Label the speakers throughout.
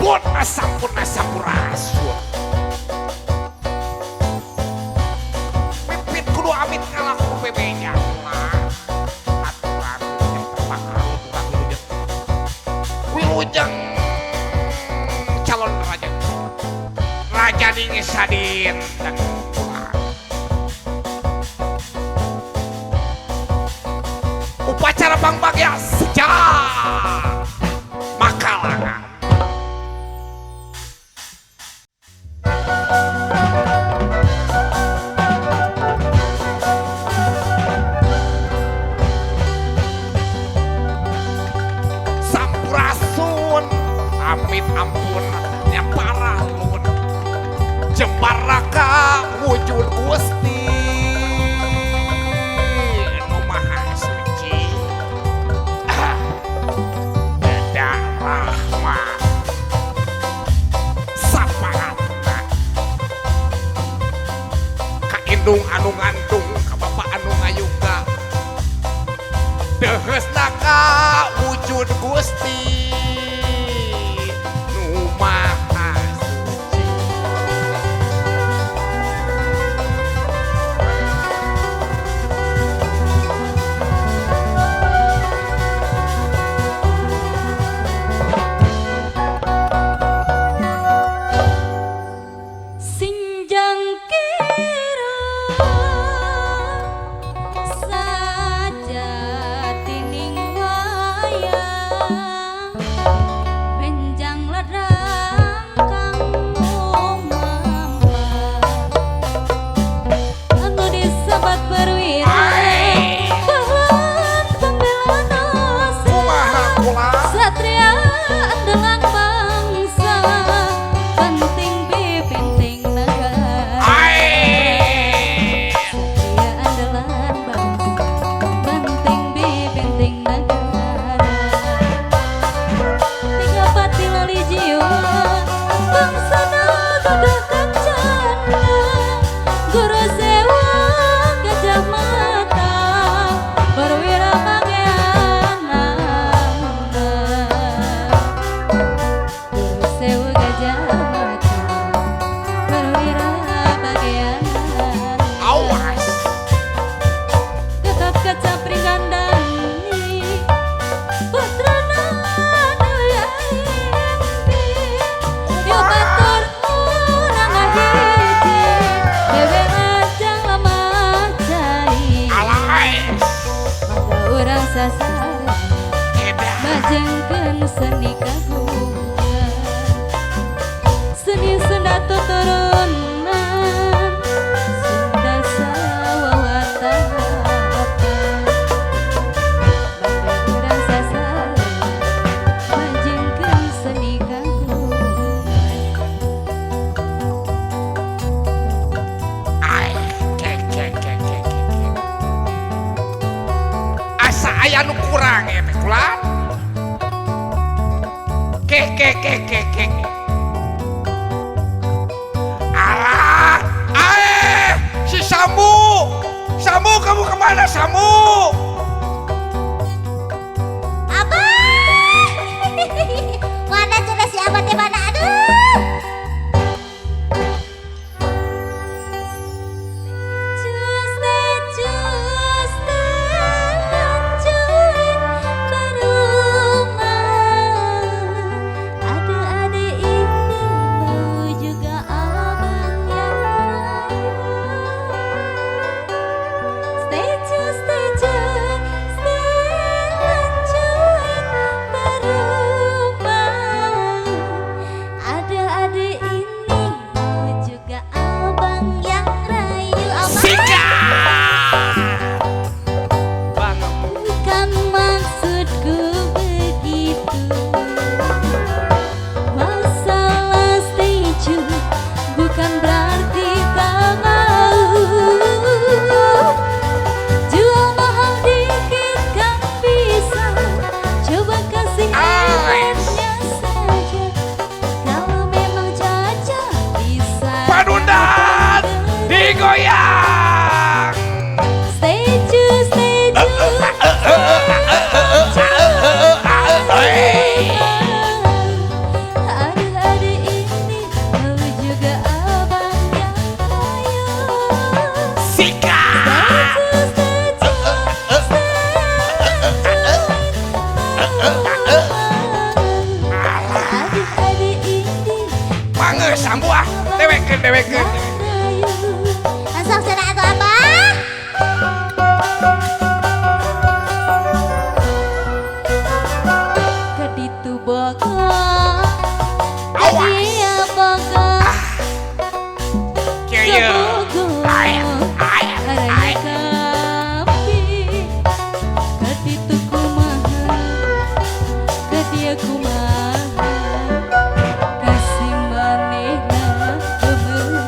Speaker 1: Ampun asampun asampurasun. Pipit kudu amit ngalaku bebeja lah. Aturan yang terbakar wilujeng. Wilujeng calon raja. Raja Dingin Sadin dan upacara Bang Bagya sejak Makalangan. Sampurasun, amit ampun nya paralun. Jembaraka wujud Gusti Nu Maha Suci. Beda rahmat sapaatna ka indung anu ngandung ka bapa anu ngayuga deuheusna ka wujud Gusti Nu Maha Suci.
Speaker 2: Sinjang kira sajatining wayang benjang ladang kang umampa anu disebat perwira pahlawan pembela nasi
Speaker 1: Kumaha kula
Speaker 2: satria andalan bangsa penting pipinting negara.
Speaker 1: Ae.
Speaker 2: Satria andalan bangsa penting pipinting negara. Tiga pati lali jiwa bangsa gagah kancana guru sewa gajah mata perwira bagianana. Guru sewa gajah mata perwira bagianana.
Speaker 1: Awas.
Speaker 2: Gatot Kaca Pringgandani putrana Dewi Arimbi Yo batur urang ngahiji dewe ngajang lemah cai
Speaker 1: Alais.
Speaker 2: maka urang sasar
Speaker 1: Edan.
Speaker 2: majengkeun seni kagungan seni Sunda tuturunan Sunda sawawatapan maka urang sasar majengkeun seni kagungan.
Speaker 1: Ai, ke ke ke ke ke ke. Asa aya nu kurang ya teh kula. Ke ke ke ke ke. Alah, ae, si Samu. Samu kamu kemana Samu?
Speaker 3: Abah! Mana cenah si Abah teh mana? Aduh!
Speaker 2: Cus teh cus teh hancurin barungan. Adik-adik ini mau juga abang yang raya. Stay cus
Speaker 1: Mah geus ambu ah. Dewekeun dewekeun.
Speaker 3: Asal cenah atuh abah.
Speaker 2: Kaditu boga
Speaker 1: Awas.
Speaker 2: Dia boga
Speaker 1: Kieu ye.
Speaker 2: Kabogo
Speaker 1: Aya aya
Speaker 2: Araya
Speaker 1: aya.
Speaker 2: kapi Kaditu kumaha Kadia kumaha Kasih manehna geumeuh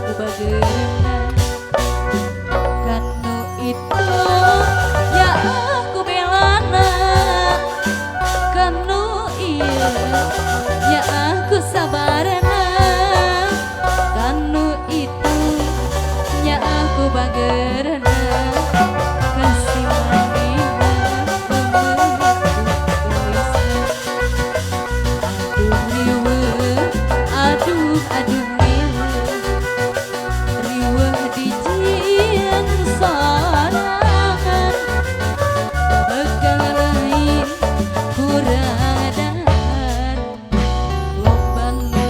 Speaker 2: ku bageurna Kanu itu ya aku belana Kanu ieu ya aku sabarana Kanu itu ya aku bagerna Kasih manehna geumeuh ku geulisna. Aduh riweuh, aduh aduh riweuh Riweuh dijieun sorangan Begal lain kurang dahar Loba nu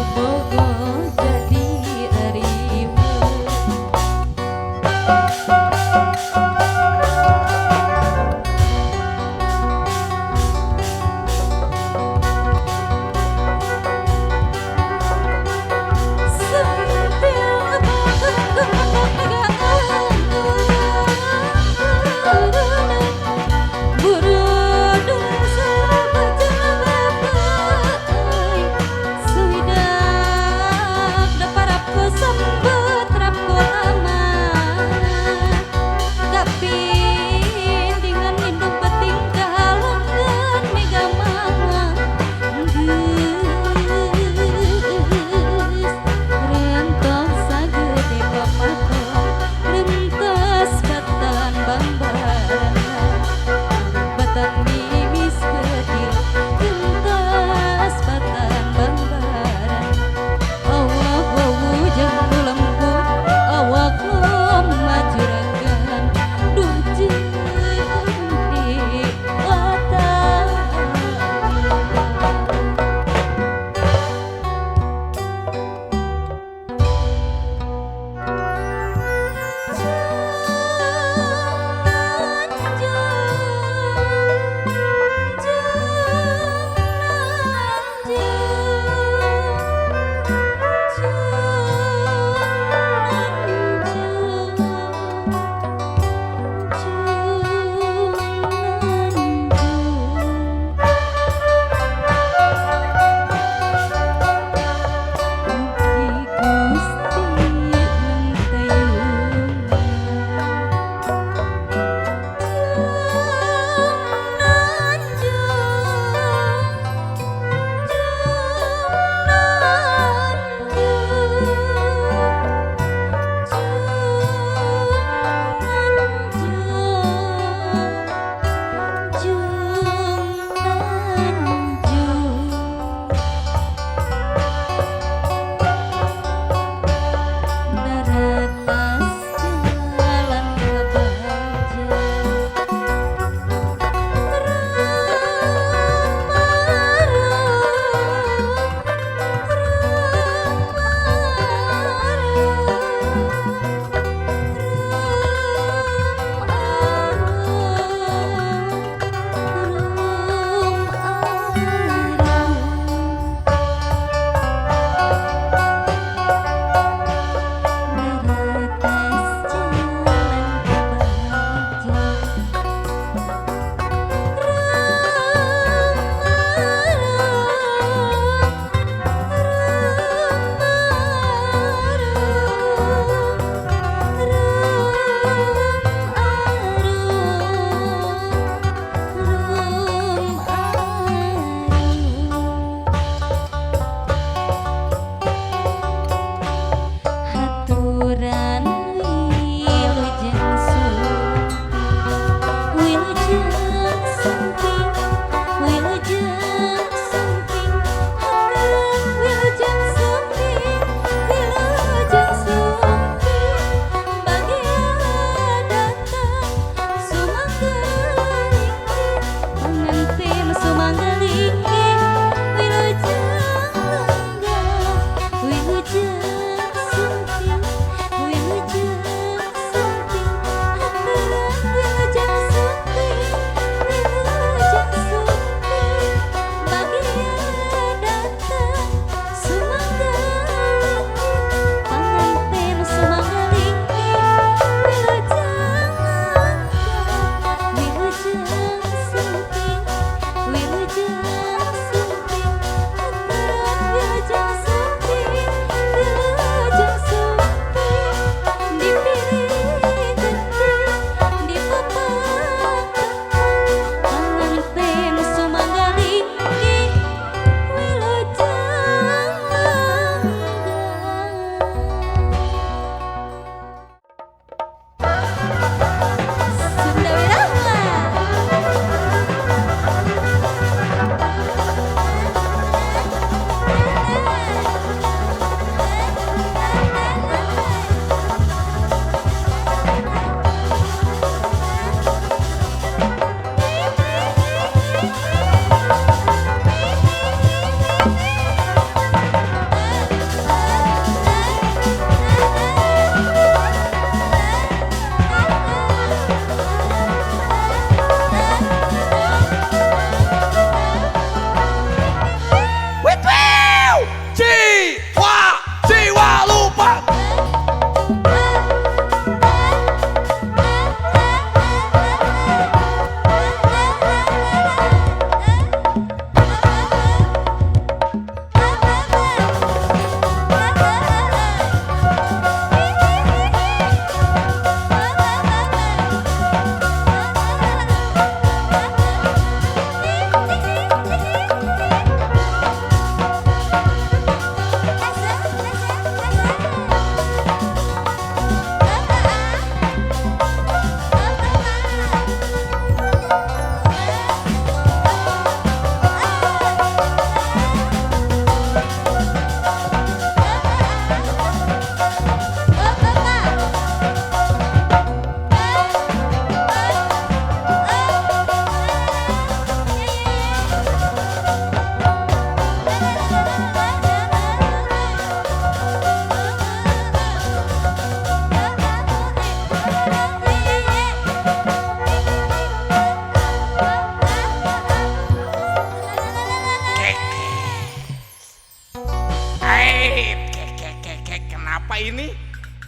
Speaker 1: Kenapa ini?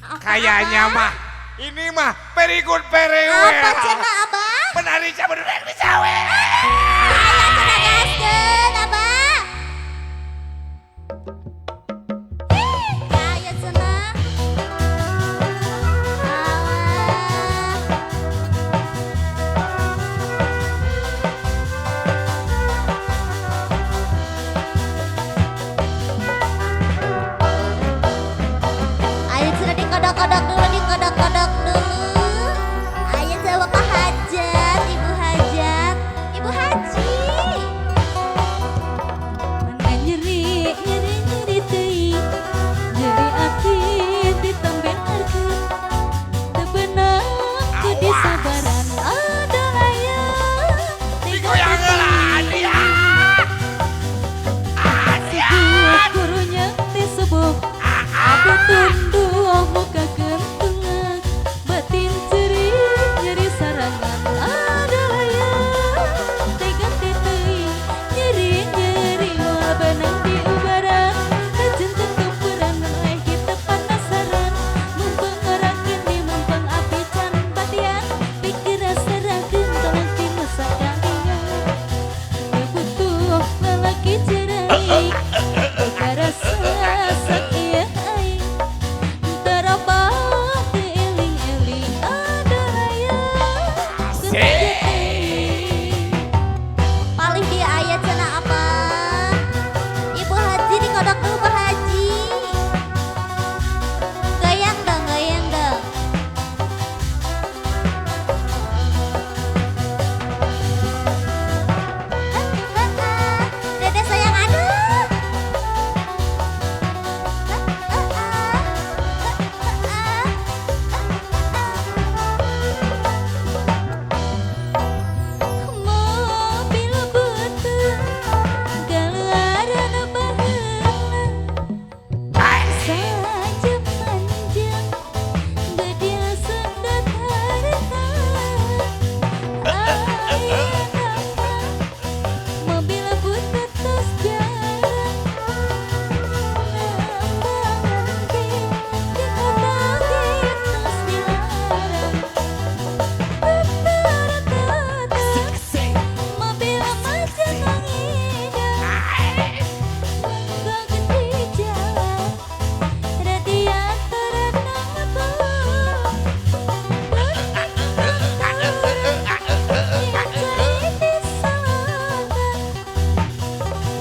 Speaker 3: Apa,
Speaker 1: Kayaknya
Speaker 3: Abah?
Speaker 1: Mah ini mah very good, very well.
Speaker 3: Apa cenah, Abah?
Speaker 1: Penari cabudurek dicawe.
Speaker 3: Aya cenah, gaskeun, Abah. Ih, aya cenah. Alah. Ayo sudah dikodok-kodok dulu, dikodok-kodok dulu. Ayo coba Pak Hajat, Ibu Hajat, Ibu Haji.
Speaker 2: Mana nyeri nyeri nyeri teuing, nyeri ati ditembearkeun, teu beunang ku disabaran, aduh
Speaker 1: Digoyang heula dia.
Speaker 2: Sebut gurunya disebut aku tunduh muka kentungan, batin ceri nyeri sarangan, aduh tega teuing nyeri nyeri moal beunang diubaran, kajenten keperanan eh kita penasaran, mumpung orang kini mumpung api can batian, pikir serakeun tolong tinu sakalian. Teu butuh lalaki cerai, boga rasa sok ieu aing, tarapah teu eling-eling, aduh teuing.
Speaker 3: Paling dia aya cenah apa? Ibu Haji dikodok dulu, Pak Haji. Goyang dong, goyang dong. Dede sayang, aduh.
Speaker 2: Mobil beuteung galuaran baheula, sajam panjang bedil sundut harta. Ayeuna mah mobil butut tos jarang, nambangan ge di kota ge tos dilarang. Mobil macan ngidang, mangga di jalan, radiator nangtung. Cai di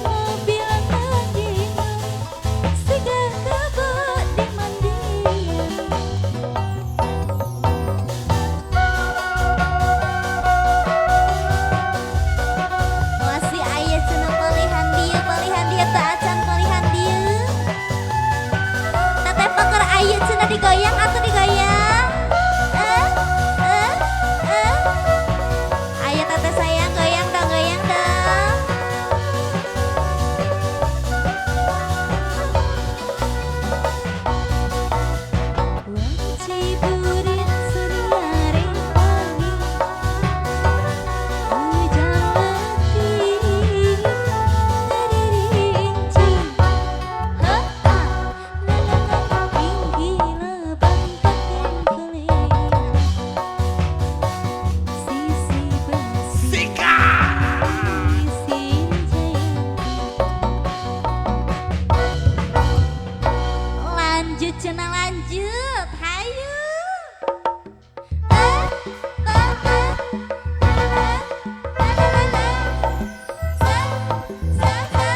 Speaker 2: mobil ngagina, siga kebo dimandian.
Speaker 3: Masih aya cenah palihan dieu teu acan palihan dieu. Teteh paker aya cenah digoyang atuh, digoyang. Eh, eh, eh. Ayo teteh sayang, goyang dong, goyang dong.
Speaker 2: Wanci burit sering wangi, hujan leutik ngaririnci. Ha la la la, tinggi lebang pakengkeling, sisi besi
Speaker 1: Sikat.
Speaker 2: isin jayanti.
Speaker 3: Lanjut cenah, lanjut. Hayu. Eh, eh, eh, la la la la la. Sa sa sa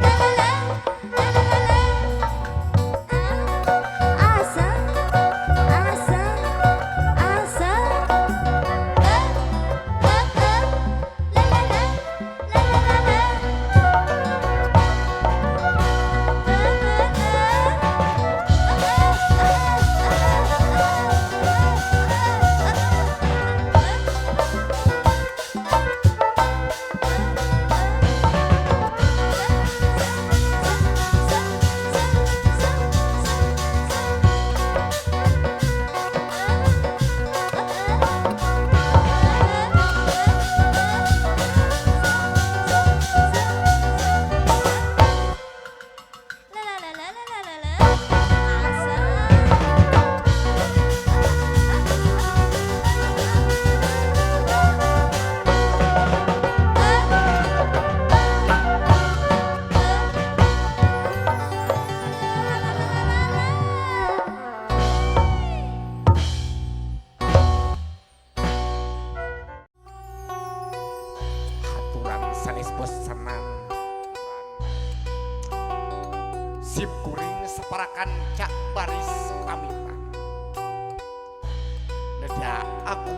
Speaker 3: la la la la la la la. Ah, asa asa asa. Eh, eh, eh, la la la la la la la. Eh, eh, eh.
Speaker 1: Sim kuring separakan cak baris kamitan. Neda aku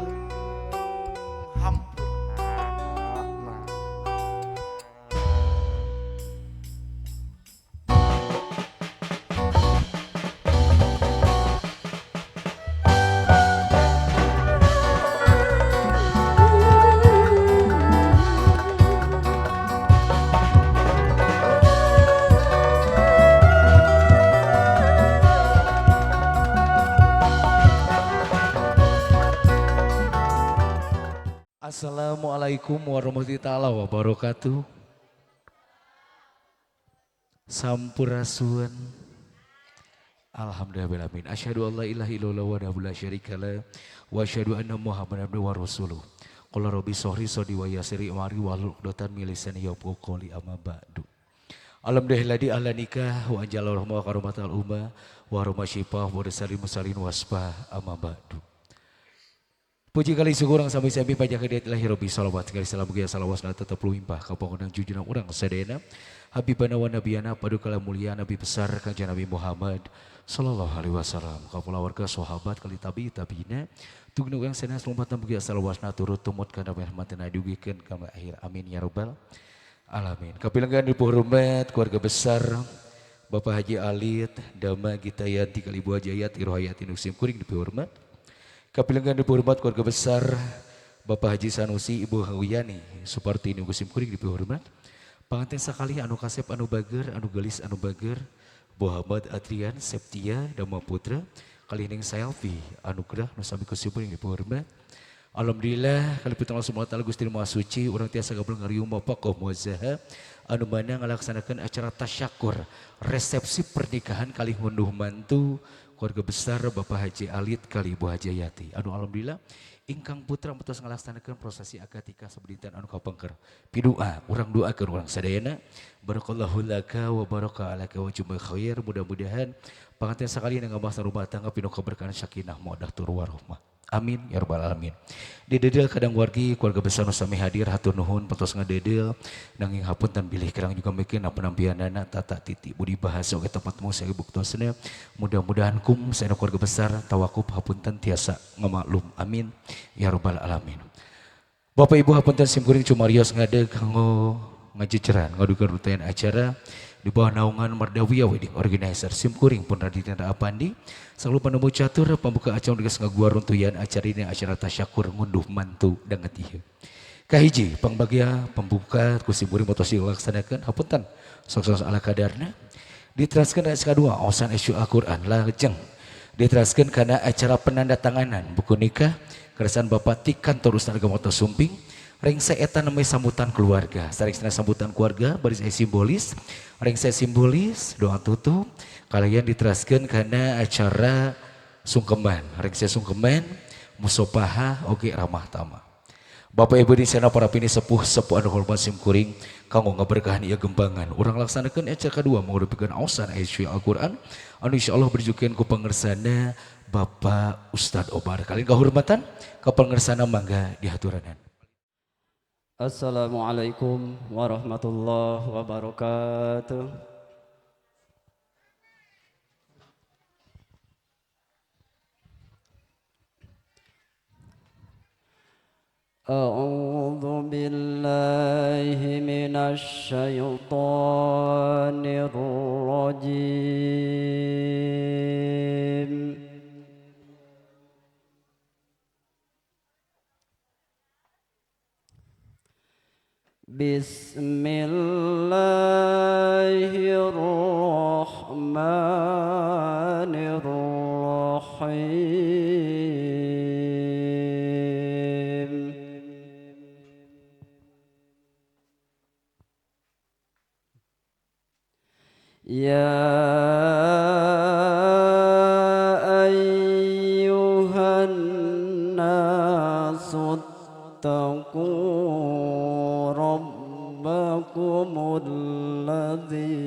Speaker 1: hampura.
Speaker 4: Assalamualaikum warahmatullahi taala wabarakatuh. Sampurasun. Alhamdulillah alamin. Asyhadu an la ilaha illallah wahdahu la syarikalah wa asyhadu anna Muhammadan abduhu wa rasuluh. Qala rabbi shrah sadri wa yassir amri wahlul 'uqdatam min lisani yafqahu qawli, amma ba'du. Alhamdulillah di ahla nikah wa anjala rahmah wa karomatal umma wa rahmah syifah wa risalim musalin wasbah, amma ba'du. Puji kali syukur urang sami-sami pajak hadiah ilahi rabbi salawat sekali salam mugia salawat tetap luimpah ka pangundang junjungan urang sadayana habibana wa nabiyana paduka mulia nabi besar Kanjeng Nabi Muhammad sallallahu alaihi wasallam, ka warga sahabat kali tabi tabiina tugna urang sadayana lumpat mugia salawatna turut tumut kana rahmatina dugikeun ka akhir, amin ya rabbal alamin. Kapilenggan dihormat keluarga besar Bapak Haji Alit Dama Gitayanti kali Ibu Hajayat Irohayati Nusim kuring dihormat. Kapilenggan dihormat keluarga besar Bapak Haji Sanusi, Ibu Hawiyani Supartini Gusim kuring dihormat. Panganten sakali anu kasep anu bager anu gelis anu bager Muhammad Adrian Septia Dama Putra kali ning Selfie anugerah nu sami kusim kuring dihormat. Alhamdulillah kali pitulung Allah Subhanahu wa taala Gusti Maha Suci urang tiasa gabung ngariung Bapak Muazzaha anu mana ngalaksanakeun acara tasyakur resepsi pernikahan kali ngunduh mantu keluarga besar Bapak Haji Alit kali Ibu Hajayati anu alhamdulillah ingkang putra mutus ngalaksanakeun prosesi akad nikah sabudinten anu kapengker. Pidua urang doakeun urang sadayana, barakallahu laka wa baraka alaka wa jumma khair, mudah-mudahan panganten sakali ngabahas rumah tangga pinuh keberkahan sakinah mawaddah tur warahmah, amin ya rabbal alamin. Didedel kadang wargi keluarga besar nu sami hadir hatur nuhun patos ngadedel, nanging hapunten bilih kirang juga mungkin penampianana tata titi budi bahasa oge tempatmu saya buktosna, mudah-mudahan kum saya keluarga besar tawakup hapunten tiasa ngamaklum, amin ya rabbal alamin. Bapak Ibu hapunten sim kuring cumarios ngadeg kanggo ngajeceran ngadukeun rutaian acara di bawah naungan Mardawiyah Wedding Organizer sim kuring pun Raditya Apandi selalu penemu catur pembuka acara geus ngaguar runtuyan acara ini acara tasyakur ngunduh mantu danget ieu. Kahiji pangbagia pembuka ku sim kuring motos dilaksanakeun hapunten sok-sok ala kadarna diteraskeun SK2 awasan isu Al-Qur'an lajeng diteraskeun kana acara penandatanganan buku nikah keresan Bapak ti kantor Ustaz Agama Sumping. Rengse eta namanya sambutan keluarga. Sarengsena sambutan keluarga baris aya simbolis, rengse simbolis doa tutup kalian diteraskeun kana acara sungkeman, rengse sungkeman musopaha oge ramah tamah. Bapak Ibu di sana para pini sepuh sepuh anu hormat sim kuring kanggo ngaberkahan ieu gembangan. Urang laksanakeun acara kedua mangudupikeun aosan ayat Al-Qur'an anu insyaallah berjukeun ku pangersana Bapak Ustad Obar. Kalian kehormatan ka pangersana mangga dihaturanan.
Speaker 5: Assalamualaikum warahmatullahi wabarakatuh. A'udzu billahi minasy syaithanir rajim. Bismillahirrahmanirrahim. Ya ayyuhan nasu ittaqu rabbakumul ladzi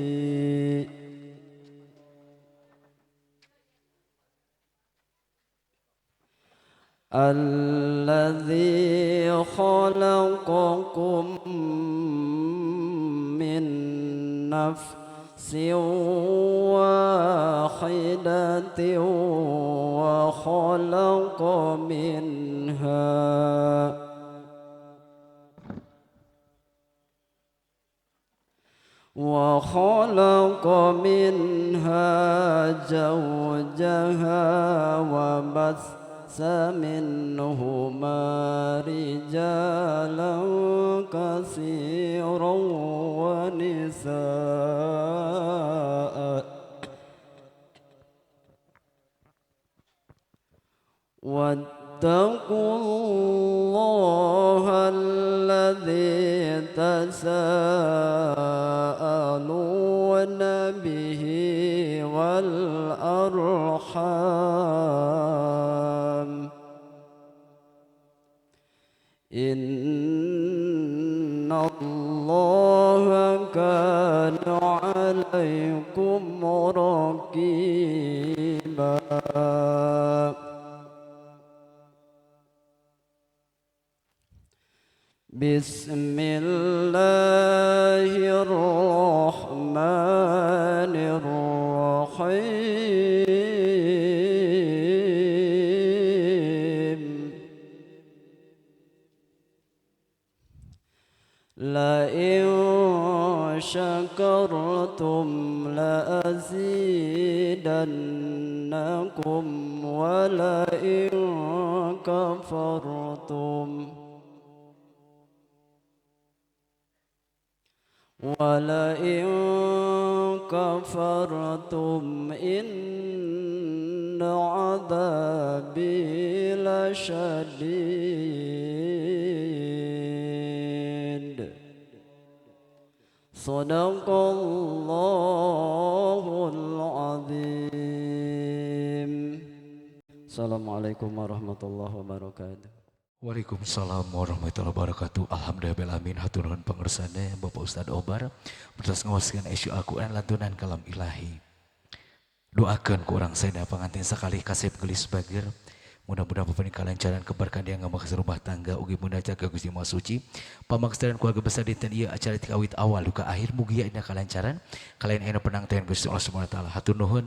Speaker 5: الذي خلقكم من نفس واحدة وخلق منها وخلق منها زوجها وبث منهما رجالا كثيرا ونساء واتقوا الله الذي تساءلون به والأرحام إن الله كان عليكم رقيبا. بسم الله الرحمن الرحيم. لئن شكرتم لأزيدنكم ولئن كفرتم ولئن كفرتم إن عذابي لشديد. صدق الله العظيم. Assalamualaikum warahmatullahi wabarakatuh.
Speaker 4: Waalaikumsalam warahmatullahi wabarakatuh. Alhamdulillah amin. Hatur nuhun pangersana Bapak Ustadz Obar bertos ngaoskeun isu Al-Qur'an lantunan kalam ilahi. Doakeun ku urang sadaya pangantin sakali kasep geulis bager. Mudah-mudahan papan kalancaran keberkahan yang ngamaksa rumah tangga ugi munajat ka Gusti Maha Suci. Pamaksadan keluarga besar dinten ieu acara ti kawit awal duka akhir mugia dina kalancaran kalayan aya penangtean Gusti Allah Subhanahu wa taala. Hatur nuhun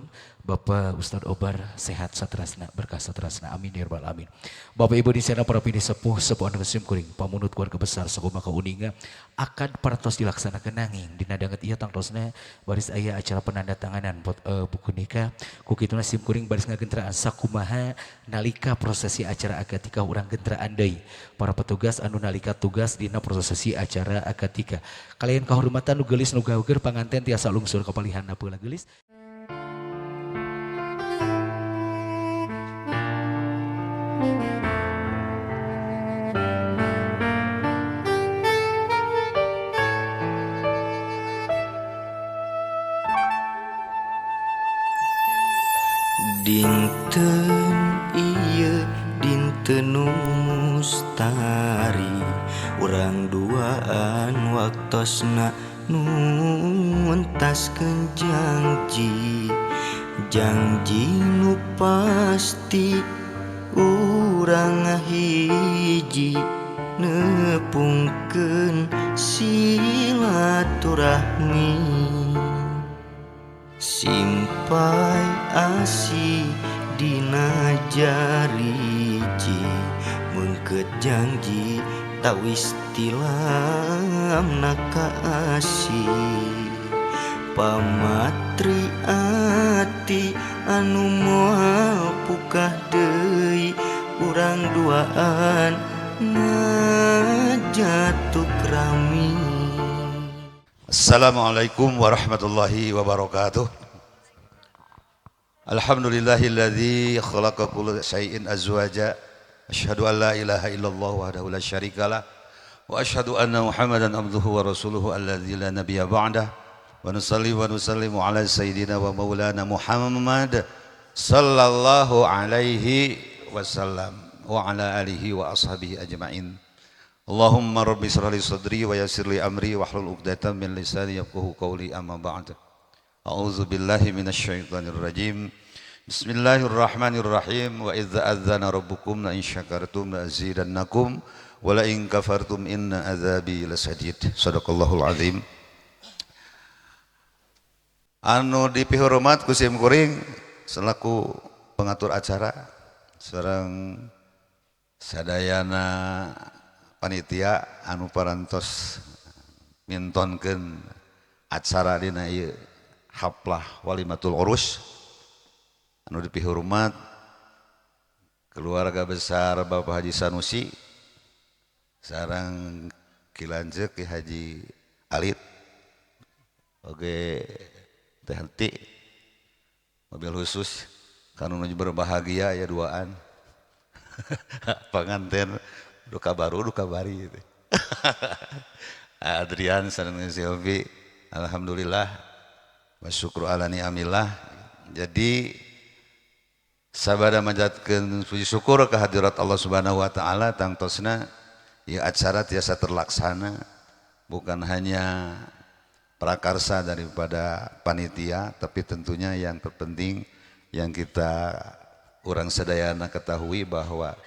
Speaker 4: Bapak Ustadz Obar, sehat satrasna berkah satrasna, amin ya rabbal alamin. Bapak Ibu di sana para pini sepuh sepuh anu sim kuring pamunut keluarga besar sakumaha uninga akan parantos dilaksanakeun nanging dina danget ieu tangtosna baris aya acara penandatanganan buku nikah ku kituna sim kuring baris ngagentraan sakumaha nalika prosesi acara akad nikah urang gentraan deui para petugas anu nalika tugas dina prosesi acara akad nikah. Kalian kahormatan nu geulis nu gauger panganten tiasa lungsur ka palihana peula geulis.
Speaker 6: Dinten ieu dinten nu mustari urang duaan waktosna nuntaskeun janji janji nu pasti urang ngahiji nepungkeun silaturahmi simpai asih dina jariji mengket janji tawis tilam nakaasih pamatri ati anu moal pukah deui urang duaan ngajatuk rami.
Speaker 7: Assalamualaikum warahmatullahi wabarakatuh. Alhamdulillahilladzi khalaqa kulla syai'in azwaja. Asyhadu an la ilaha illallah wahdahu la syarikalah wa asyhadu anna Muhammadan abduhu wa rasuluhu alladzi la nabiyya ba'dah. Wa nusalli wa nusallimu ala sayyidina wa maulana Muhammad sallallahu alaihi wasallam wa ala alihi wa ashabihi ajma'in. Allahumma rabbi shrah li sadri wa yassir li amri wahlul 'uqdatam min lisani yafqahu qawli, amma ba'd. A'udzu billahi minasyaitonir rajim. Bismillahirrahmanirrahim. Wa idza adzana rabbukum la in syakartum la azidannakum wa la in kafartum inna adzabi lasadid. Sadaqallahul azim. Anu dipihormat ku sim kuring selaku pengatur acara sareng sadayana panitia anu parantos mintonkeun acara dina ieu haflah walimatul urus anu dipihormat keluarga besar Bapak Haji Sanusi sareng Ki Lanceuk Ki Haji Alit oge teh henti mobil khusus kanu nuju berbahagia ya duaan panganten duka baru duka bari gitu. Adrian sareng Silvi, alhamdulillah wa syukru ala ni'amillah. Jadi sabada manjatkeun puji syukur kehadirat Allah Subhanahu wa taala tangtosna ieu acara tiasa terlaksana bukan hanya prakarsa daripada panitia, tapi tentunya yang terpenting yang kita urang sadayana ketahui bahwa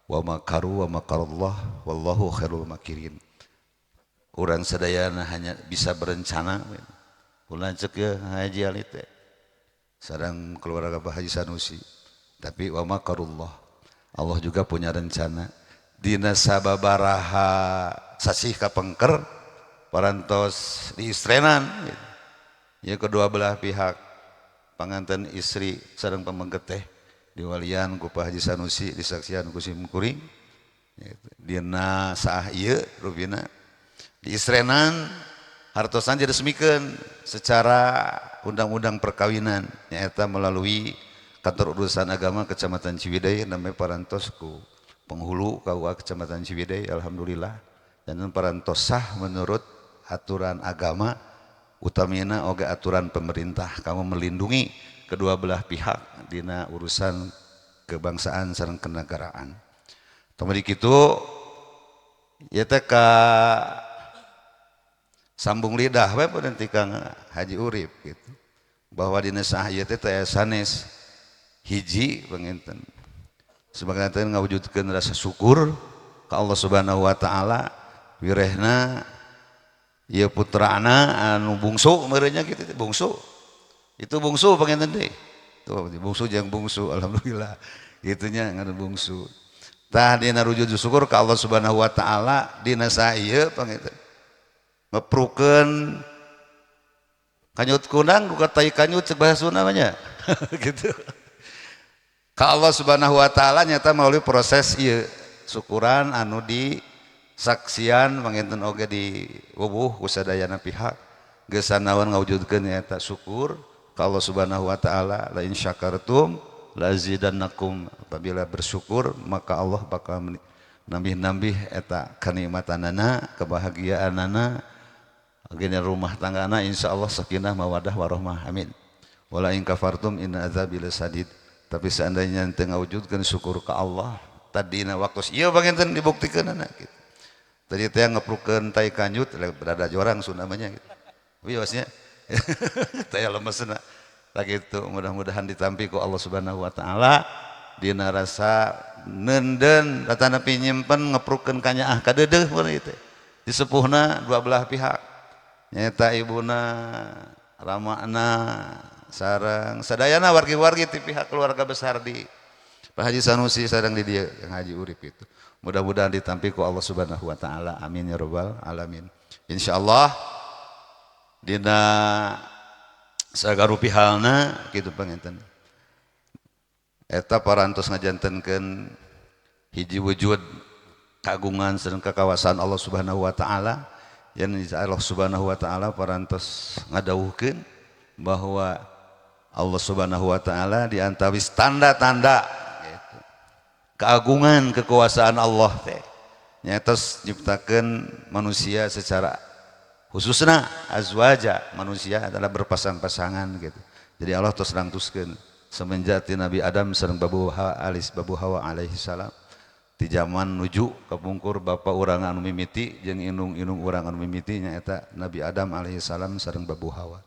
Speaker 7: wa makaru wa makarallah wallahu khairul makirin. Urang sadayana hanya bisa berencana. Ulah cek ya Haji Ali teh sareng keluarga Pak Haji Sanusi, tapi wa makarullah, Allah juga punya rencana. Dina sababaraha sasih kapengker parantos diistrenan gitu. Ya kedua belah pihak panganten istri sareng pamengket teh diwalian ku Pak Haji Sanusi disaksian ku sim kuring gitu. Dina saah ieu rupina diistrenan hartosan diresmikeun secara undang-undang perkawinan nyaeta melalui kantor urusan agama Kecamatan Ciwidey namanya parantos ku penghulu KUA Kecamatan Ciwidey, alhamdulillah dan parantos sah menurut aturan agama utamina oge aturan pemerintah kamu melindungi kedua belah pihak dina urusan kebangsaan sareng kenegaraan. Tong kitu ieu teh ka sambung lidah we pun nanti Kang Haji Urip gitu. Bahwa dina sah ieu teh teh sanes hiji panginten. Sebagai teh ngawujudkeun rasa syukur ka Allah Subhanahu wa taala wirehna ieu putrana anu bungsu meureunnya kitu teh bungsu. Itu bungsu panginten deui. Tuh bungsu jeung bungsu alhamdulillah. Gitunya nganu bungsu. Tah dina rujud syukur ka Allah Subhanahu wa taala dina sah ieu panginten. Ngeprukeun kanyut kunang buka tai kanyut cek bahasa Sunda namanya gitu. Ka Allah Subhanahu wa taala nyata melalui proses ieu syukuran anu di saksian panginten oge di wubuh ku sadayana pihak geus sanawan ngawujudkeun nyata syukur ka Allah Subhanahu wa taala la in syakartum lazidannakum, apabila bersyukur maka Allah bakal nambih-nambih eta kenikmatanana kebahagiaanana gini rumah tanggana insyaallah sakinah mawadah warohmah amin. Wala in kafartum inna adzabi lasadid. Tapi seandainya ente ngawujudkeun syukur ka Allah tadina waktu ieu panginten dibuktikeunana gitu. Tadi teh ngeprukeun tai kanyut berada jorang Sunda mah gitu. Wiosnya teh lemesna tah kitu, mudah-mudahan ditampi ku Allah Subhanahu wa taala dina rasa nenden ratanapi nyimpen ngeprukeun kanyaah kadeudeuh mun ieu teh. Disepuhna dua belah pihak nyata ibuna ramana sareng sadayana wargi-wargi ti pihak keluarga besar di Pak Haji Sanusi sareng di dieu Kang Haji Urip itu. Mudah-mudahan ditampi ku Allah Subhanahu wa taala. Amin ya rabbal alamin. Insyaallah dina sagarupi halna kitu panginten. Eta parantos ngajantenkeun hiji wujud kagungan sareng kakawasan Allah Subhanahu wa taala. Yang Allah Subhanahu wa taala parantos ngadawuhkeun bahwa Allah Subhanahu wa taala di antawis tanda-tanda gitu, keagungan kekuasaan Allah teh nyaeta nyiptakeun manusia secara khususna azwaja, manusia adalah berpasang-pasangan gitu. Jadi Allah terus nangtuskeun semenjak ti Nabi Adam sareng Babu Hawa alis Babu Hawa alaihi salam di zaman nuju kapungkur bapa urang anu mimiti jeung indung-indung urang anu mimiti nyaeta Nabi Adam alaihi salam sareng Babu Hawa.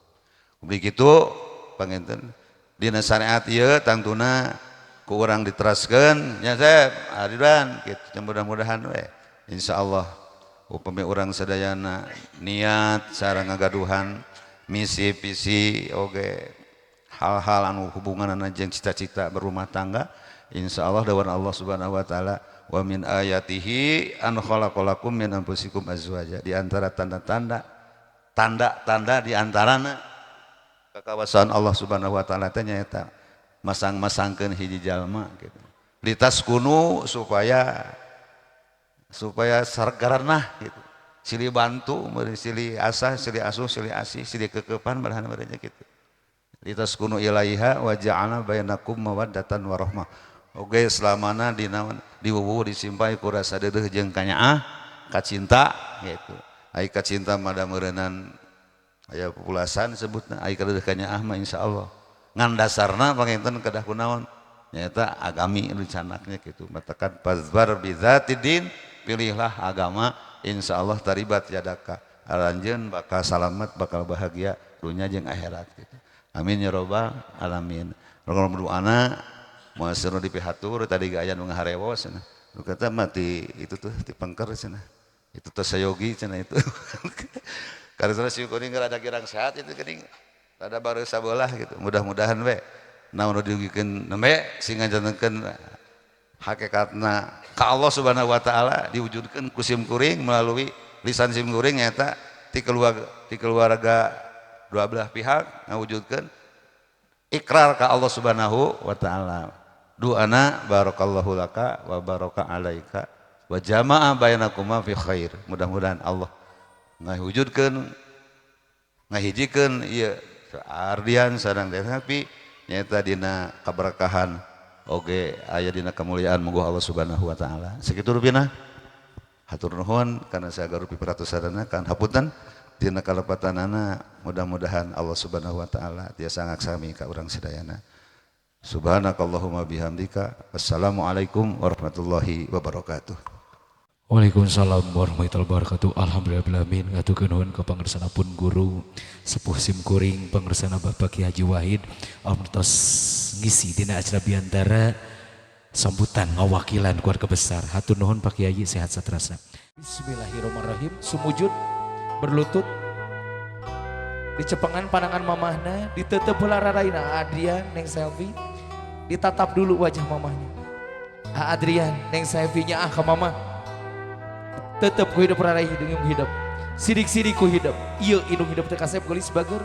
Speaker 7: Begitu panginten dina syariat ieu tangtuna ku urang diteraskeun nya Sep Aridan kitu, mudah-mudahan we insyaallah upami urang sadayana niat sareng ngagaduhan misi visi oge Hal-hal anu hubunganna jeung cita-cita berumah tangga, insyaallah dawan Allah Subhanahu wa taala wa min ayatihi an khalaqalakum min anfusikum azwaja. Di antara tanda-tanda tanda-tanda di antarana kekawasan Allah Subhanahu wa taala teh nyaeta masang-masangkeun hiji jalma gitu. Litaskunu supaya supaya sargaranah gitu. Silih bantu, silih asah, silih asuh, silih asih, silih kekepan barahan baranya gitu. Litaskunu ilaiha wa ja'alna bainakum mawaddatan warahmah. Oke, selamana dina diwuwu disimpai ku rasa deudeuh jeung kanyaah, kacinta gitu. Ai kacinta mah da meureunan aya pupulasan sebutna, ai kadeuh kanyaah mah insyaallah. Ngan dasarna panginten kedah kunaon? Nyaeta agami rencanaknya gitu. Matakan fazfar bidzatidin, pilihlah agama, insyaallah taribat yadaka. Aranjeun bakal salamet, bakal bahagia dunya jeung akhirat gitu. Amin ya robbal alamin. Rongol berdoana moal seru dipihatur tadi ge aya nu ngaharewos cenah. Nu kata mah ti itu tuh ti pengker cenah. Itu teh sayogi cenah itu. Karena syukurin rada kirang sehat itu geuning. Rada baru sabelah gitu. Mudah-mudahan we naon nu diugikeun nembe sing ngajantenkeun hakikatna ka Allah Subhanahu wa taala diwujudkeun ku sim kuring melalui lisan sim kuring nyata ti keluarga dua belah pihak ngawujudkeun ikrar ka Allah Subhanahu wa taala. Doana barakallahu laka wa baraka alaika wa jama'a bainakuma fi khair. Mudah-mudahan Allah ngawujudkeun ngahijikeun ieu Ardian sareng Happy nyaeta dina kaberkahan oge aya dina kemuliaan mungguh Allah Subhanahu wa taala. Sakitu rupina. Hatur nuhun kana sagala rupi peratusanana kan hapunten dina kalepatanana mudah-mudahan Allah Subhanahu wa taala tiasa ngaksami ka urang sadayana. Subhanakallahumma bihamdika. Wassalamualaikum warahmatullahi wabarakatuh.
Speaker 4: Waalaikumsalam warahmatullahi wabarakatuh. Alhamdulillah ngaturkeun nuhun ka pangersana pun guru sepuh sim kuring pangersana Bapak Ki Haji Wahid tos ngisi dina acara biantara sambutan ngawakilan keluarga besar. Hatur nuhun Pak Kiai, sehat satrasa. Bismillahirrahmanirrahim. Sumujud berlutut dicepengan pandangan mamahna, ditetep heula raraina Adrian neng selfie, ditatap dulu wajah mamahnya. Adrian neng selfie-nya ah ka mama. Tetep ku hidup rarai hidung hidup. Sidik-sidik ku hidup. Ieu indung hidup teh kasep geulis bager.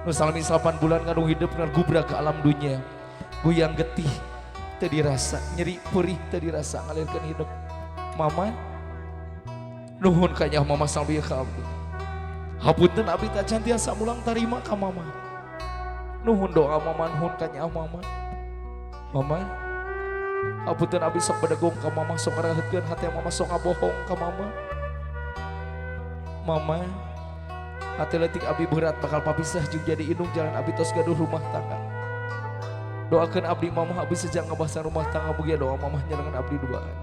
Speaker 4: Nu salami 8 bulan ngandung hidup ngagubrak ke alam dunia. Goyang getih teu dirasa, nyeri perih teu dirasa ngalirkeun hidup. Mama nuhun ka nya mama salmi ka abdi. Hapunten abdi teh can tiasa mulang tarima ka mama. Nuhun doa mama, nuhun ka nya mama. Mama hapunten abdi sok bedegong ka mama, sok ngaraheutkeun hate mama, sok ngabohong ka mama. Mama hate leutik abdi berat bakal papisah jeung jadi indung jalan abdi tos gaduh rumah tangga. Doakeun abdi mama abdi sejak ngabasan rumah tangga mugia doa mama nyerengan abdi duaan.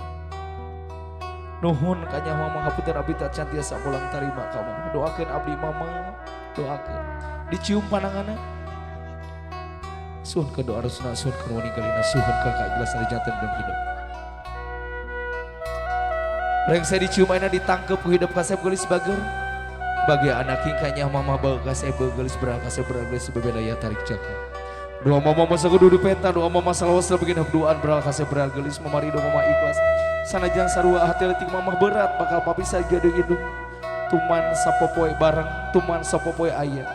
Speaker 4: Nuhun ka nya mama hapunten abdi teh can tiasa mulang tarima ka mama. Doakeun abdi mama, doakeun. Dicium pananganna. Suhun ke doa rasuna, suhun ke waninggalina, suhun ke keikhlasan jantan dalam hidup. Rengse dicium ayeuna ditangkep ku hidup kasep geulis bager. Bagi anak hingkanya mama bau kasep geulis beral kasep beral geulis bebeda ya tarik jaka. Doa mama masa kudu dipenta, doa mama salawas lebih doaan beral kasep beral geulis mama ridho mama ikhlas. Sanajan sarua hati leutik mama berat bakal papisah gaduh hidup. Tuman sapopoe bareng, tuman sapopoe aya.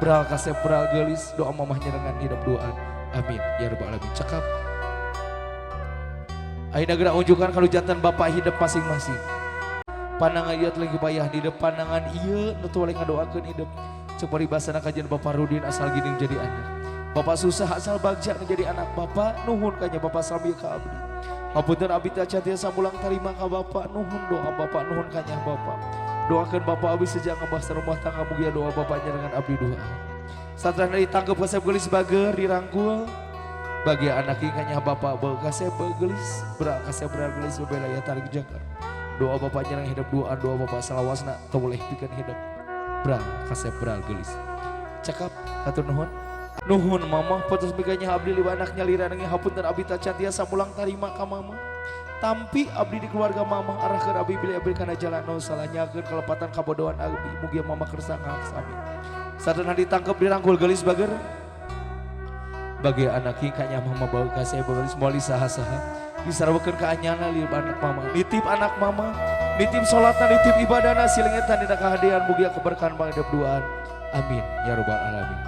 Speaker 4: Beral kasep beral geulis doa mamah nyerengan hidup doaan. Amin ya rabbal alamin. Cakap. Ayeuna geura unjukkan kalau jantan bapak hidup masing-masing. Pandangan ieu lagi payah di depan pandangan ieu nu teu boleh ngadoakeun hidup. Cek paribasana kajian Bapak Rudin asal gini jadi anak. Bapak susah asal bagja menjadi anak bapak nuhun kanya bapak sami ka abdi. Hapunten abdi teh can tiasa mulang tarima ka bapak nuhun doa bapak nuhun kanya bapak. Doakan bapak abdi sejak ngebahas rumah tangga mugia doa bapak nyerengan abdi doa. Satrana ditangkep kasep geulis bager dirangkul. Bagi anak hingkanya bapak beuh kasep geulis berak kasep berak geulis bebela ya tarik jangkar. Doa bapak nyerang hidup doa doa bapak salawasna teu boleh pikeun hidup. Berak kasep berak geulis. Cakap hatur nuhun. Nuhun mama potos miganya abdi liwa anaknya lira nengi hapunten abdi teh can tiasa mulang tarima ka mama. Tampi abdi di keluarga mama arahkeun abdi bilih abdi kana jalan nu salah nyakeun kalepatan kabodohan abdi mugia mama kersa ngaksami. Sadana ditangkep dirangkul geulis bager. Bagi anak kanya mama bau kasih bagalis moali saha-saha disarwakeun ka anyana lieu anak mama nitip anak mama nitip salatna nitip ibadahna silengetan dina kahadean mugia keberkahan panghidep duaan amin ya rabbal alamin.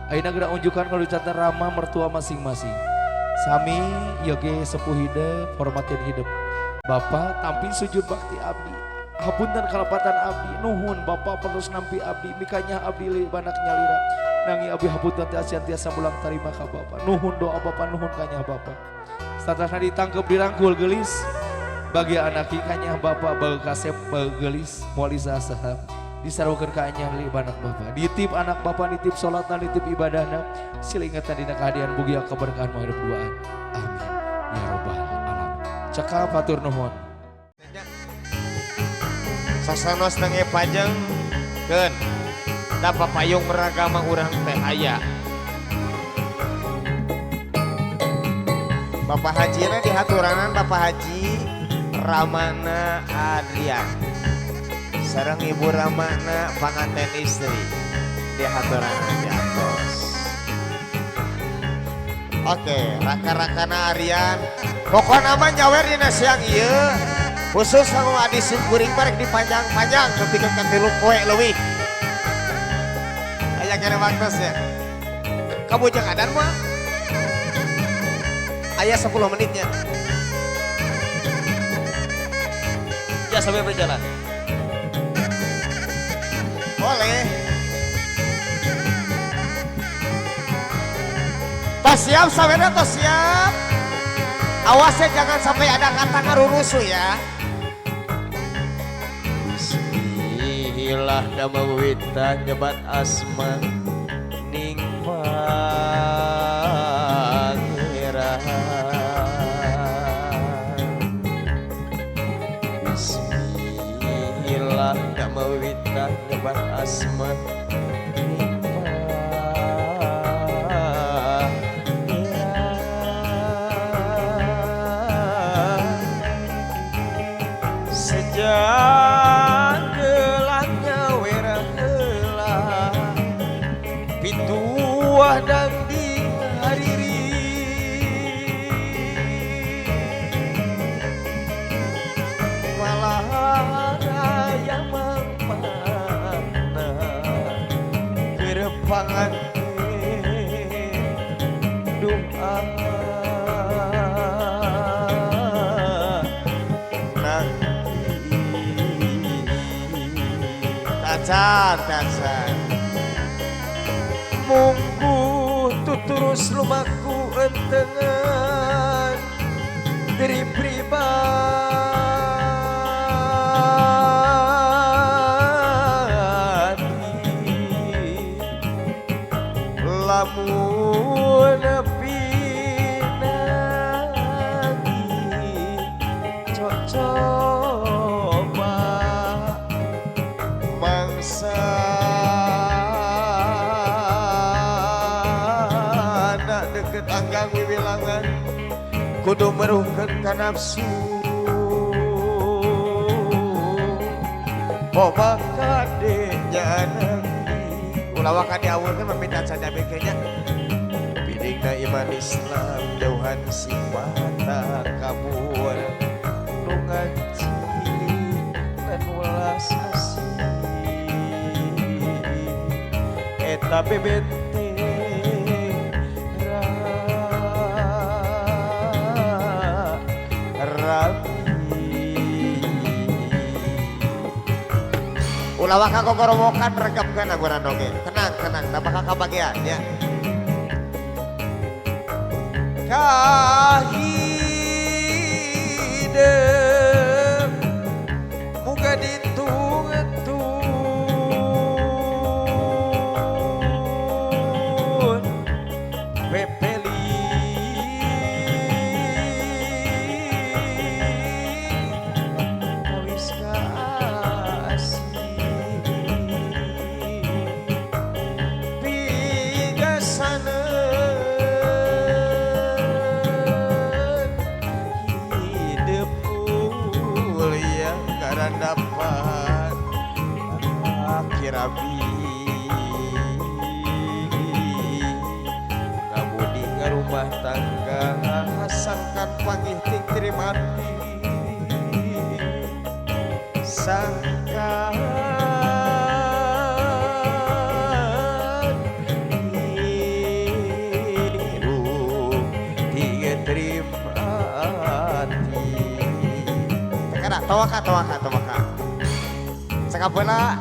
Speaker 4: Ayeuna geura unjukan kalucatan rama mertua masing-masing sami ieu ge sepuh hidep hormatin hidep bapak tampil sujud bakti abdi hapunten kalepatan abdi nuhun bapak perlu nampi abdi mikanya abdi lieu anak nyalira nangi abdi hapunten teh asian tiasa mulang tarima ka bapak nuhun doa bapak nuhun kanya bapak satasna ditangkep dirangkul geulis bagi anak kanya bapak bau kasep bau geulis moal saha disarwakeun ka anyar lieu anak bapak nitip anak bapak nitip salatna nitip ibadahna silingetan dina kahadean mugia keberkahan manghidup duaan amin ya rabbal alamin. Cekap hatur nuhun.
Speaker 1: Sasanos nenge pajeng keun da papayung meragama urang teh aya. Bapak Haji na dihaturanan Bapak Haji Ramana Adrian sareng Ibu Ramana panganten istri dihaturanan di atos. Oke, raka-rakana Arian pokona mah nyawer dina siang ieu khusus sama adi kuring barek dipanjang-panjang nepi ka 3 poe leuwih. Aya kene waktos ya. Kamu jeung adan mah aya 10 menitnya.
Speaker 8: Ya sambil berjalan.
Speaker 1: Boleh. Tos siap sawerna tos siap. Awasnya jangan sampai ada kata ngarurusuh ya. Bismillah damawitan nyebat asma ning pangeran. Bismillah damawitan nyebat asma ning pangeran. Sejak pituah dan di hariri malah raya mangpana kerepangan doa nanti tacan tacan munggu tuturus lumaku entengan dari pribadi lamun pinangi cocoba mangsa deket anggang wiwilangan kudu meruhkeun ka nafsu boba kade nya ulah waka diawurkeun mah can diabikeun nya pidingna iman Islam jauhan sifat takabur nu ngaji dan ulas asih eta bebente ulah waka gogorowokan regepkeun aguran oge. Tenang, tenang, da bakal kabagian ya. Kahideung muga ditungtun pepeli kawis kasih pigasaneun hidup mulia karandapan akhir abi ngabudi Tawaka tawaka tawaka. Sakapela.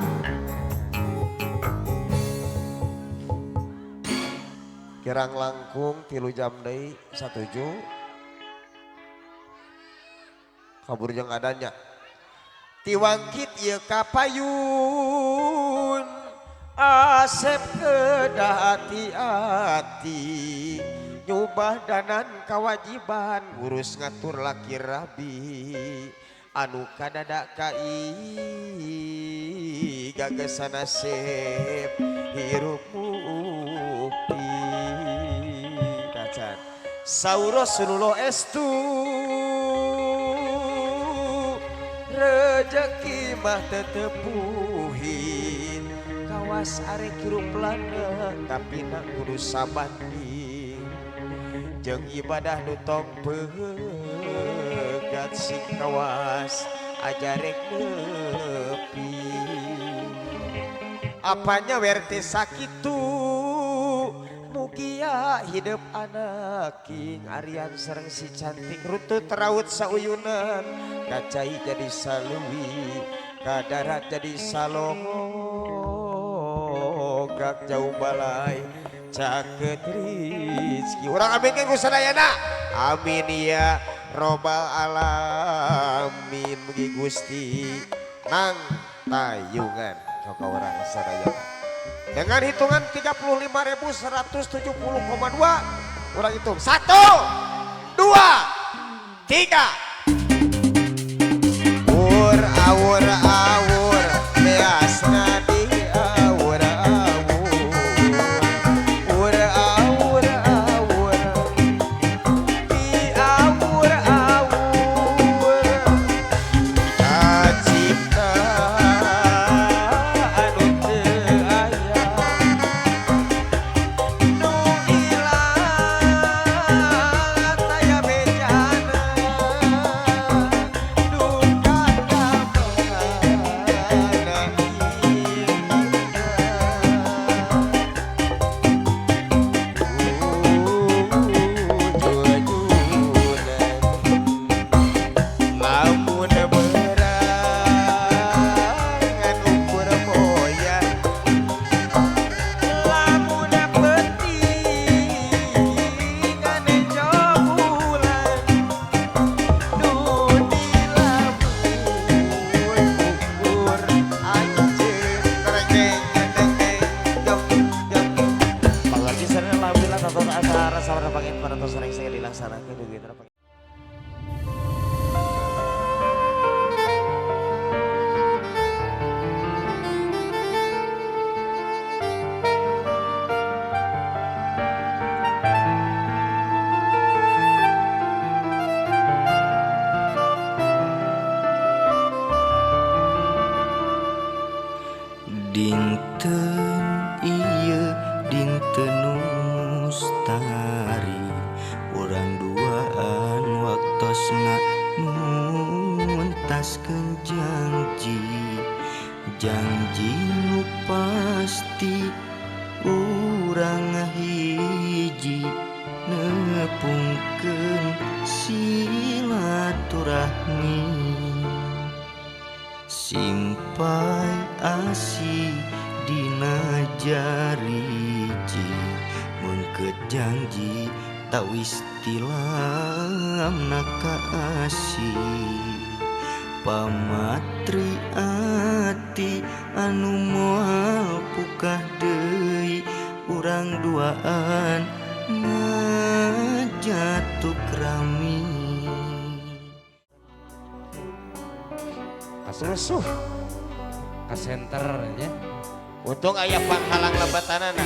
Speaker 1: Kirang langkung 3 jam deui 7. Kabur jeung adanya. Tiwangkit ieu kapayun asep kedah hati-hati nyubah danan kewajiban ngurus ngatur laki rabi anu kadadak kai gagasan nasib hirup mukti kacan saur Rasulullah estu rejeki mah tetepuhin kawas arek hirup lana tapi nak kudu sabanding jeung ibadah nu tong pegat sing kawas ajarek nepi apanya werte sakitu mugia hidup anak King Aryan sareng si cantik rutut raut sauyunan kacai jadi saluwi kadarat jadi salogak jauh balai caket rizki urang aminkeun ku sadayana amin ya robbal alamin mugi Gusti nang tayungan sok urang sadayana dengan hitungan 35.170,2 urang hitung 1 2 3 Ur awur awur beasna di awur awur ur awur awur di awur awur kacipta anu teu aya nu ilang taya bejana duka kamana lamun berangan ukur moyan lamun penting ane jobulan nu dilamun ukur anjeun terengeng terengeng jom jom Pangarji sareng alhamdulillah tata acara sawarna pangin parantos sareng saya dilaksanakeun dugi terapang.
Speaker 6: Dinten ieu dinten nu mustari urang duaan waktosna nuntaskeun janji janji nu pasti urang ngahiji nepungkeun silaturahmi simpai asih dina jariji mengket janji tawis tilam nakaasih pamatri ati anu moal pukah deui urang duaan ngajatuk rami
Speaker 1: Rusuh
Speaker 4: ka center nya.
Speaker 1: Untung aya panghalang lebatanana.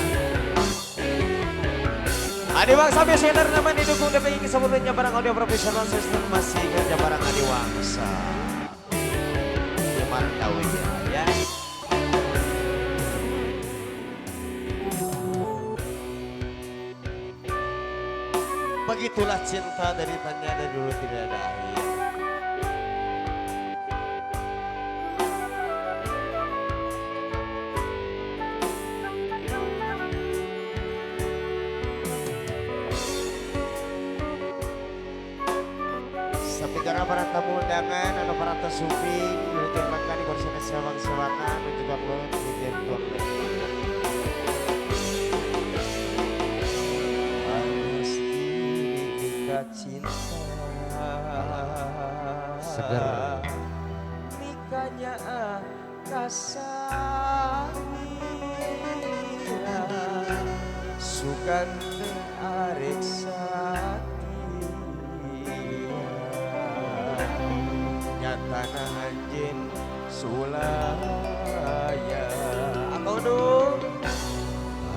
Speaker 1: Adi Wangsa Center nama didukung DPI sebelumnya barang audio profesional sistem masih kerja barang Adi Wangsa. Gimana tahu ya. Begitulah cinta dari tanya dari dulu tidak ada akhir. Jajaran para tamu undangan, anu para tesupi, menuju langkah di kursi sewang-sewangan, menuju bangun, di bangun. Pasti cinta.
Speaker 4: Seger.
Speaker 1: Mikanya kasamira, sukan arek satia, nyatana anjeun sulaya. Atau dong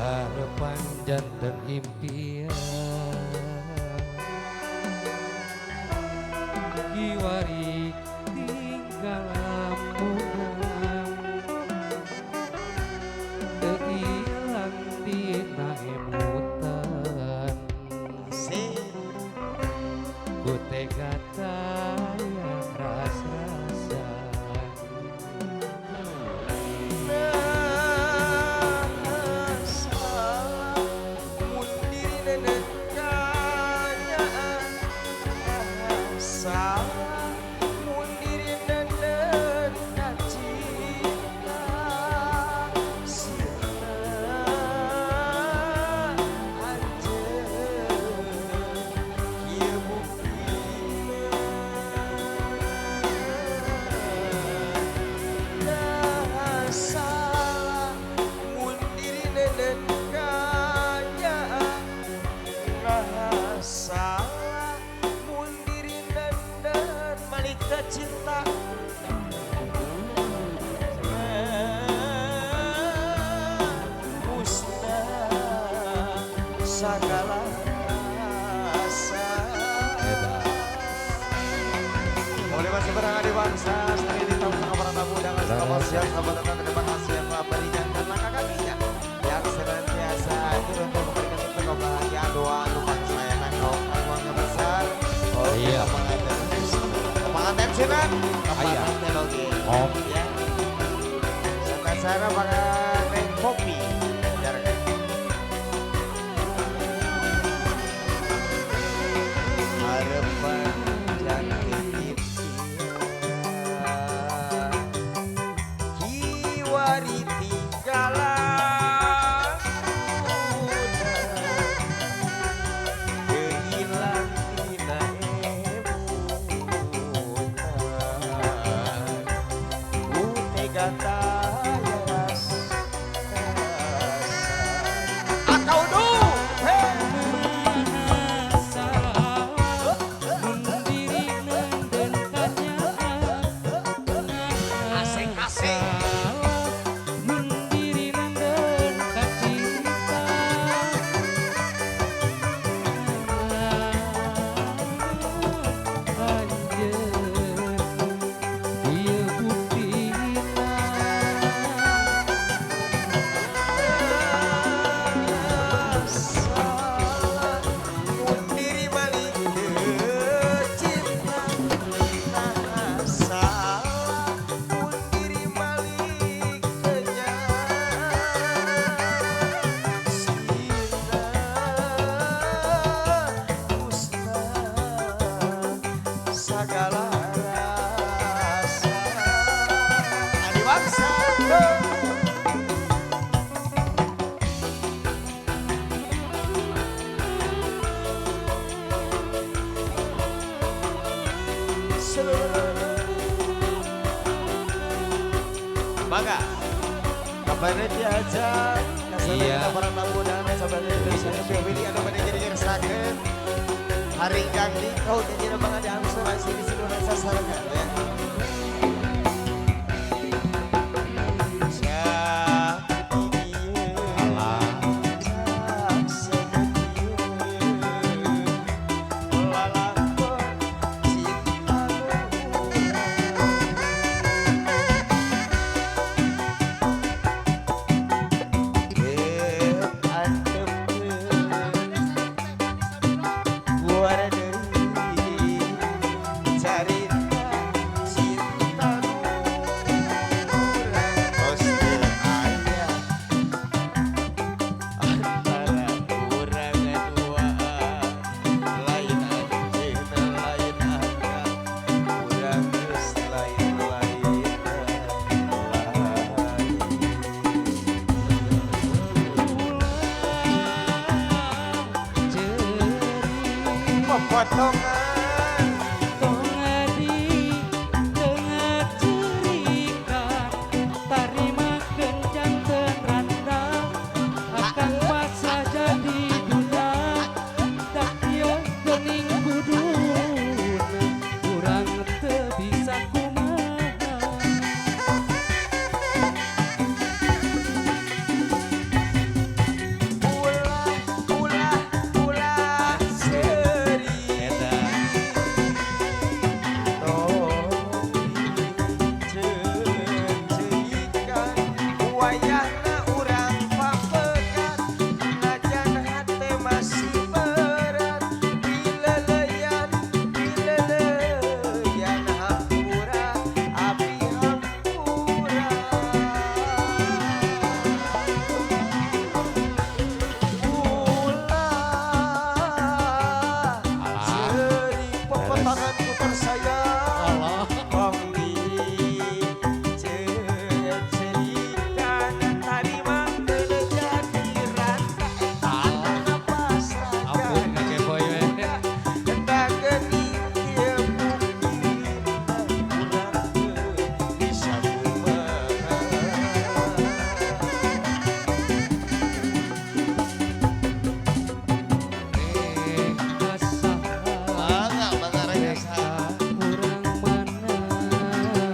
Speaker 4: harapan jantan impian kiwari tinggal lamungan teu ilang dina emutan ku tega tayang ras-rasan
Speaker 1: cinta musnah segala rasa. Boleh masih berangkat di bangsa sekali di tamu para tamu undangan selamat siang, selamat datang, terima kasih yang telah berikan dan langkah kakinya yang senantiasa hadir untuk memberikan untuk kebahagiaan doa lupa kesayangan kaum keluarga besar. Oh iya. Pengantin sinan, pengantin oke. Ya. Serta cara pengantin kopi. Harapan jangan impian, kiwari tinggalan muda, kehilang tina. Maka kabarnya diajak
Speaker 4: Iya.
Speaker 1: Para tamu undangan sahabat Indonesia Willy anu pada jadi sakit hari kami kau jadi banget asuransi di sini rasa sarga ya. Carita Potongan
Speaker 9: tongadi tengah cerikan tarima kencan teranda akan pasrah jadi duda tak ieu geuning kuduna urang teu bisa kumaha.
Speaker 1: Ulah ulah ulah seuri Ceuceuikan wayahna urang papegat najan hate masih berat pileleyan pileleyan hampura abdi hampura ulah seuri popotongan ku tersayang Tong dicerikan tarima jadi rata pasrah
Speaker 4: Ampun ngakepoy we.
Speaker 1: Entah geuning ieu bukti urang teu bisa kumaha.
Speaker 9: Rek kasaha
Speaker 1: Mangga, mangga rek kasaha.
Speaker 9: urang mana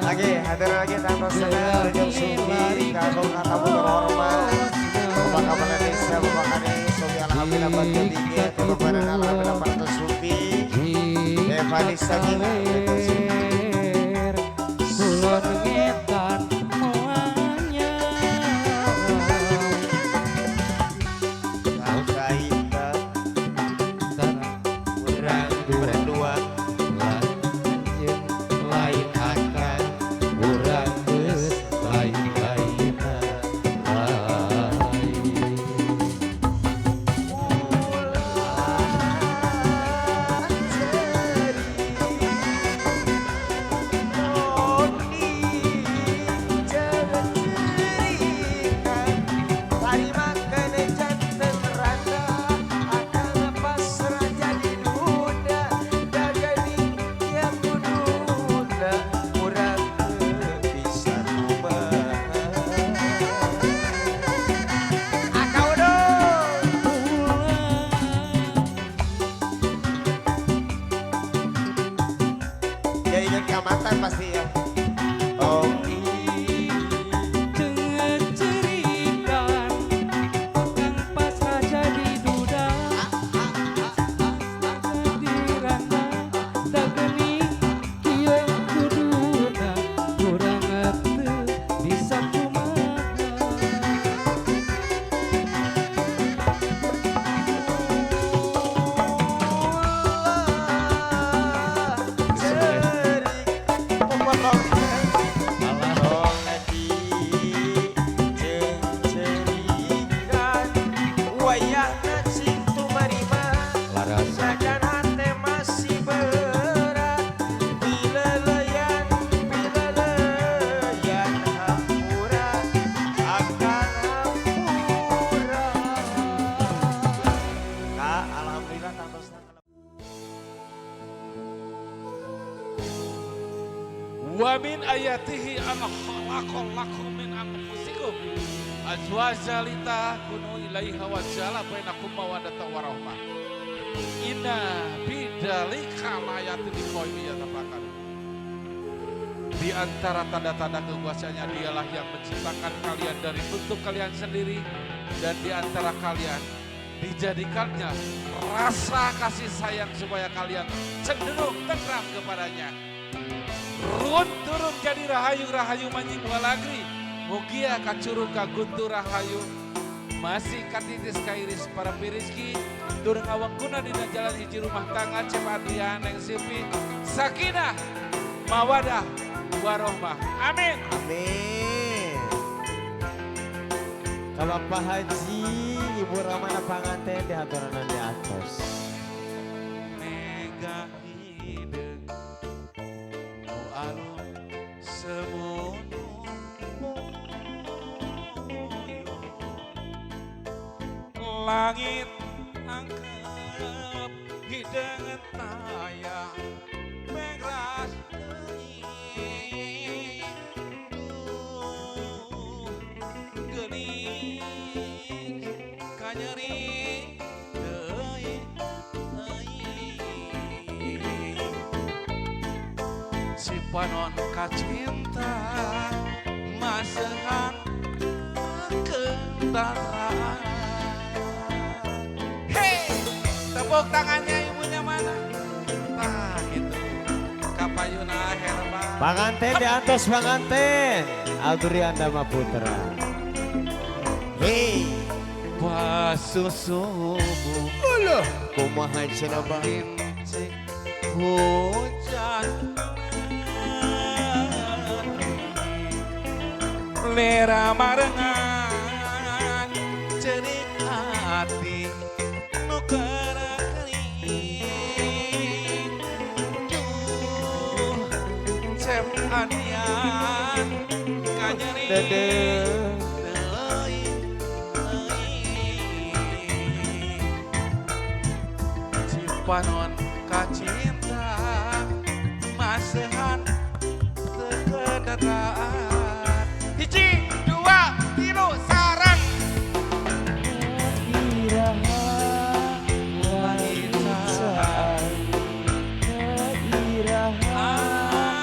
Speaker 1: Lagi, hatur lagi tantosna Rujung Sufi, kagum katamu terhormat. Bapak Kepala Desa, Bapak Kades, Sufi alhamdulillah bantu tinggi, Bapak alhamdulillah bantu Sufi. Evanista Gina,
Speaker 9: Kaler kulon ngetan moanya
Speaker 1: Kaita urang berdua
Speaker 4: Lain akan urang geus lain-lain lain.
Speaker 1: Ulah seuri dicerikan tarima kene janten randa akang pasrah jadi duda daganing yang kuduna urang teu bisa kumaha. Akau dong. Ya ingat kamatan pasti ya. Oh,
Speaker 9: Cerikan kang pasrah jadi duda jadi randa dageni kieu kuduna urang teu bisa kumaha.
Speaker 4: Laras.
Speaker 1: Alhamdulillah tantosna.
Speaker 10: Wa min ayatihi an khalaqal lakum min anfusikum azwaja litakunu ilaiha wa ja'ala bainakum mawaddatan warahmah. Inna bidzalika laayatin liqaumin yatafakkarun. Di antara tanda-tanda kekuasaannya dialah yang menciptakan kalian dari bentuk kalian sendiri dan di antara kalian dijadikannya rasa kasih sayang supaya kalian cenderung tenang kepadanya. Run turun jadi rahayu-rahayu manjing walagri mugia kacurung kaguntur rahayu masih katitis kairis para pirizki turun awangkuna dina jalan hiji rumah tangga Cep Adrian Neng Silvi sakinah mawadah warohmah. Amin.
Speaker 1: Amin. Ka Bapak Haji, Ibu Ramana panganten dihaturanan di atas.
Speaker 10: Mega hideung nu alum semono langit angkep. Hidangan taya pengras deui duh geuning kanyeri deui si panon kacinta masehan kendaraan. Hei, tepuk tangannya ibunya mana? Nah gitu. Kapayuna Herba.
Speaker 1: Panganten diantos panganten. Aldurian Dama Putra. Hei.
Speaker 10: Pasusubuh.
Speaker 1: Alah, kumaha cenah bang?
Speaker 10: Hujan. Lera marengan cerik hati nu keur kering duh cep anian kanyeri deui cipanon kacinta masehan teu kedataan. Hiji, dua, tilu, sarang.
Speaker 1: Iraha wanita, iraha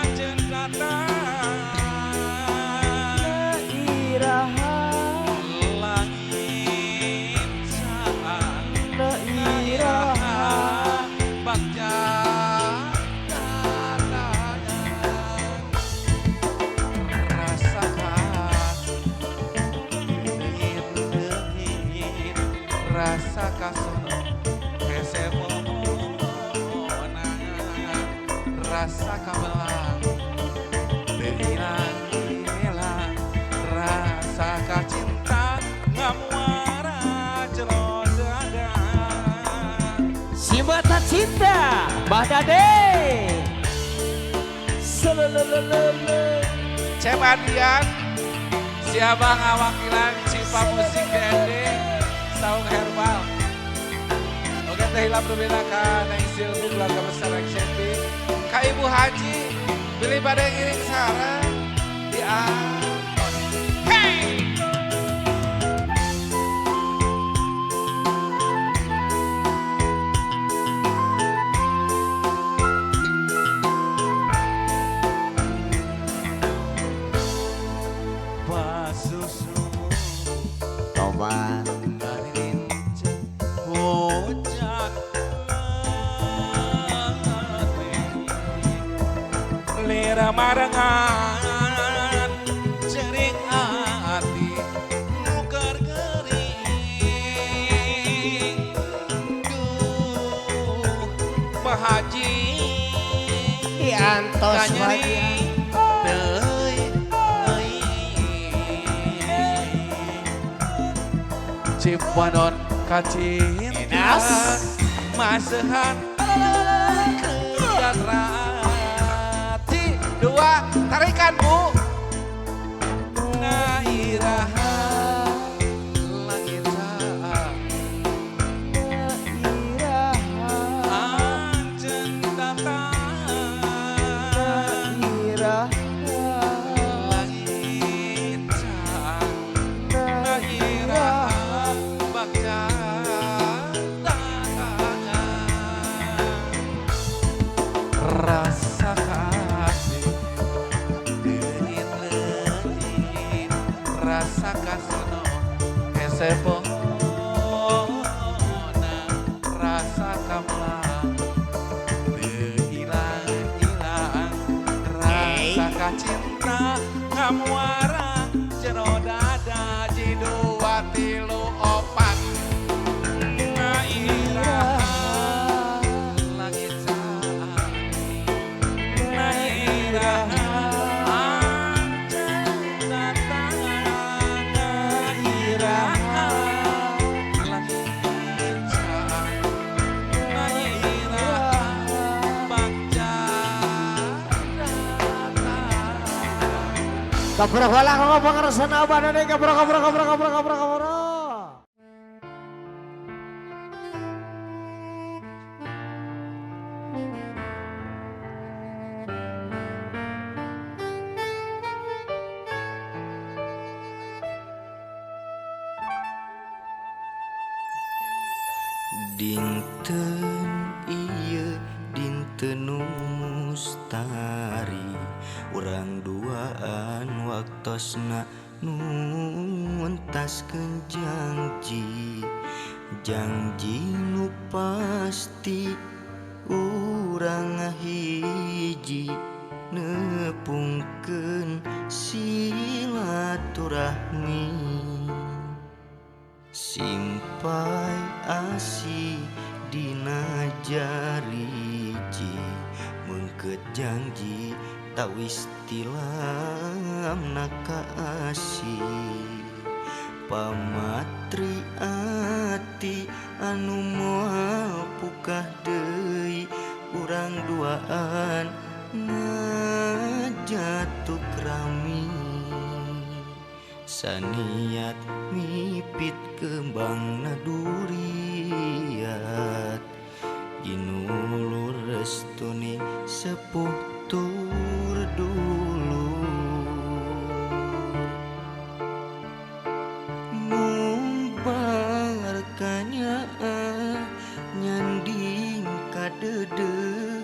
Speaker 10: ajen datang,
Speaker 1: iraha
Speaker 10: langit saat,
Speaker 1: iraha
Speaker 10: bagja datang. Rasa kasono hese pohona rasa kabelang teu ilang-ilang rasa kacinta ngamuara jero dada.
Speaker 1: Si mata cinta Mbah Dade. Selelelelele.
Speaker 10: Cep Adian siapa ngawakilan Cipa Musik DND Saung Herbal. Oke teh hilap berbeda ka Neng Silvi keluarga besar Neng Cepi ka Ibu Haji bilih bade ngiring sareng di atos. Hey! Pasusu
Speaker 1: Tobat
Speaker 10: hujan lira marengan jering hati nu keur gering duh Pak Haji
Speaker 1: diantos
Speaker 10: kanyeri deui Cipanon kacinta masehan kedarati dua tarikan bu nairaha langit anjeun datang langit nairaha bagja rasa kasih leungit-leungit rasa kasono hese pohona rasa kamlang teu ilang-ilang rasa kacinta ngamuara jero dada ji dua tilu opat nairaha langit saat nairaha anjeun datang nairaha langit saat nairaha bagja datang.
Speaker 1: Kapura wala ko pangarasana abah dade kapura kapura kapura kapura kapura kapura.
Speaker 6: Dinten ieu dinten nu mustari urang duaan waktosna nuntaskeun janji janji nu pasti urang ngahiji nepungkeun silaturahmi simpai asih dina jariji mengket janji tawis tilam nakaasih pamatri ati anu moal pukah deui urang duaan ngajatuk rami saniat mipit kembang naduriat ginulur restuni sepuh tur dulur mumbar kanyaah nyanding kadeudeuk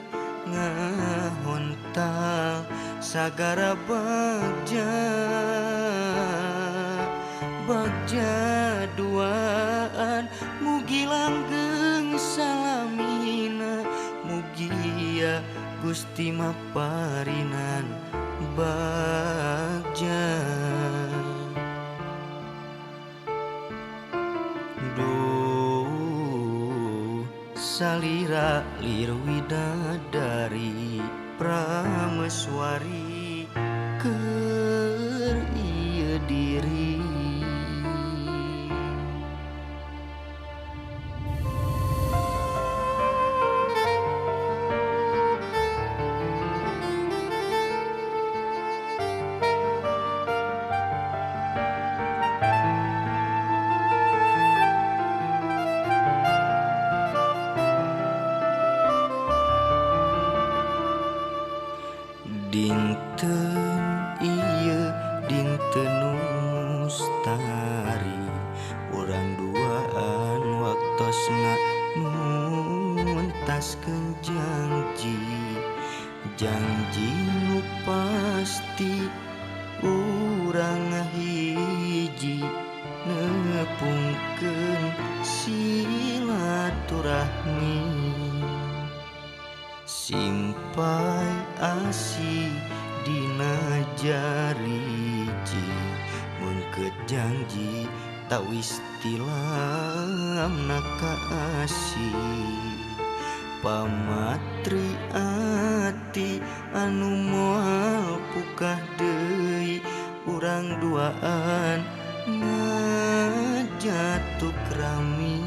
Speaker 6: ngahontal sagara bagja bagja duaan mugi langgeng salamina mugia Gusti maparinan bagja. Duh salira lir widadari prameswari keur ieu diri. Dinten ieu dinten nu mustari urang duaan waktosna nuntaskeun janji janji nu pasti urang ngahiji nepungkeun silaturahmi simpai asih dina jariji mengket janji tawis tilam nakaasih pamatri ati anu moal pukah deui urang duaan ngajatuk rami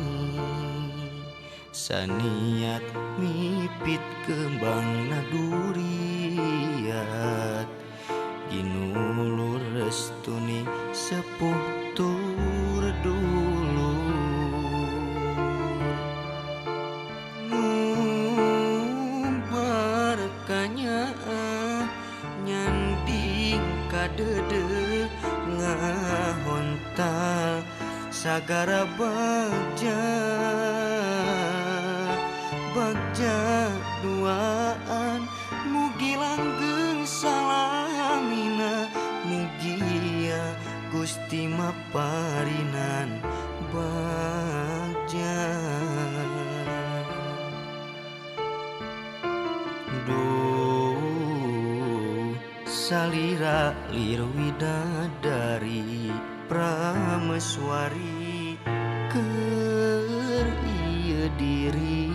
Speaker 6: saniat mipit kembang naduriat ginulur restuni sepuh tur dulur ngumbar kanyaah nyanding kadeudeuh ngahontal sagara bagja bagja duaan mugi langgeng salamina mugia Gusti maparinan bagja. Duh salira lir widadari prameswari keur ieu diri.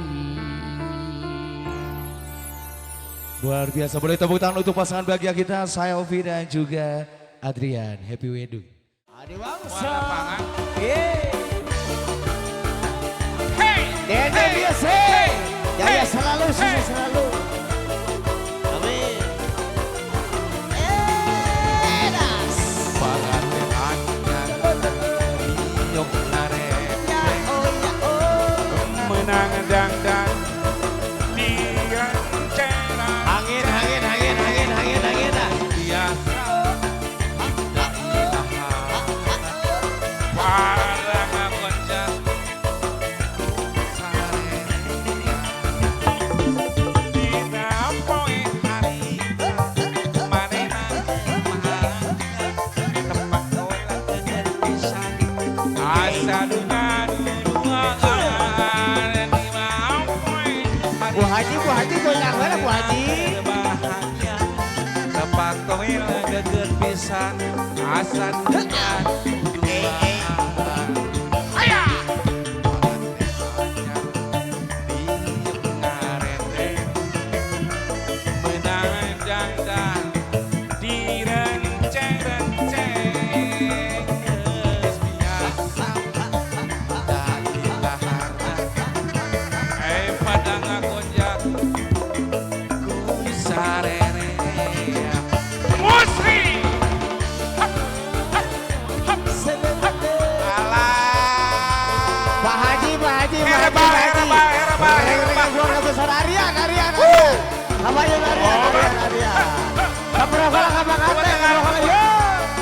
Speaker 4: Luar biasa, boleh tepuk tangan untuk pasangan bahagia kita, Selvi dan juga Adrian. Happy wedding.
Speaker 1: Adi Wangsa. Hey. Hey. Dede biasa. Jaya selalu, sukses selalu. Amin. Edas.
Speaker 10: Pangaten anyar. Inyok narek.
Speaker 1: Ya oh ya oh.
Speaker 10: Menang dangdan.
Speaker 1: Angin, angin, angin, angin, angin, angin.
Speaker 10: Biasa. Para ngakonca.
Speaker 1: Bu Haji goyang mana Bu Haji?
Speaker 10: Bahagia tepak toel geget pisan asa dunya duaan. Aya. Menang dangdan direnceng-renceng geus biasa dahilahana pada ngagonjak ku sarerea musri alah
Speaker 1: Pak Haji Pak Haji
Speaker 10: herba herba herba herba
Speaker 1: keluarga besar Aryan Aryan Aryan Aryan Aryan Kaprokola kabakate kaprokola yo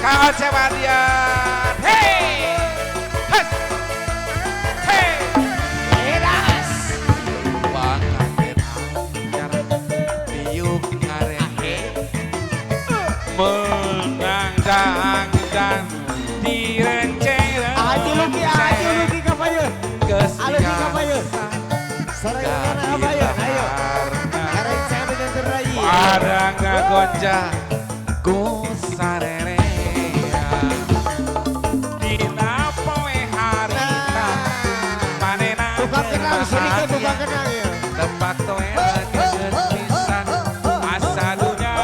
Speaker 10: Kang Ocep Aryan hey has hey
Speaker 1: edas
Speaker 10: panganten anyar diuk ngarende menang dangdan direnceng
Speaker 1: Haji Luki Haji Luki kapayun
Speaker 10: geus
Speaker 1: Aluki kapayun sareng kapayun ayo ngarenceng dengan terai
Speaker 10: Padang ngagonjak ku sarerea dina poe harita manena
Speaker 1: tukang kenang sedikit tukang kenang ya
Speaker 10: tepak toel geget pisan asa dunya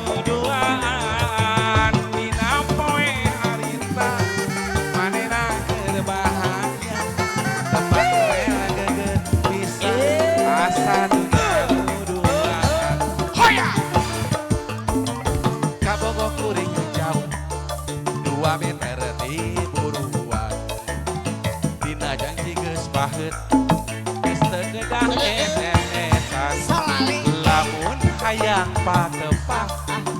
Speaker 10: nu duaan dina poe harita manena keur bahagia tepak toel geget pisan asa dunya nu duaan hoya kabogoh kuring jauh 2 meter di buruan dina janji geus paheut geus teu kedah SMS-an lamun hayang patepang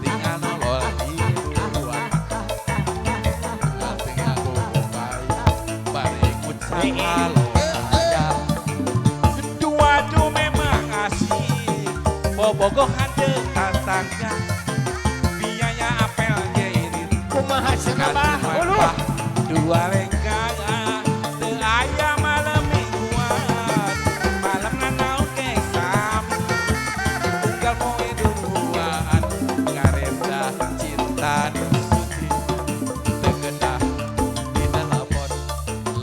Speaker 10: tinggal nolol di buruan tinggal kupai bari ngucap aloya dua memang asik bobogohan jeung tatangga biaya apel ge irit
Speaker 1: kumaha cenah bah uluh
Speaker 10: dua lengkang teu aya malam mingguan malam nanaon ge sami unggal poe duaan ngarenda cinta nu suci teu kedah ditelepon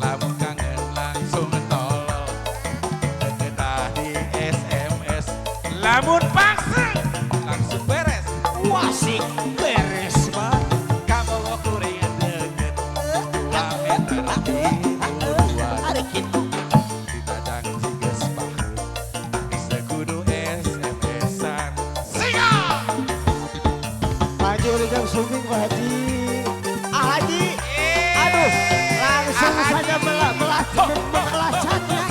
Speaker 10: lamun kangen langsung tolol teu kedah di SMS lamun paksa langsung beres
Speaker 1: wasik beres bah
Speaker 10: kabogoh kuring deukeut 2 meter di buruan
Speaker 1: ada kitu
Speaker 10: dina janji geus paheut geus teu kudu SMS-an singa
Speaker 1: Pak Haji udah jam suming Pak Haji Ah Haji aduh langsung saja melacaknya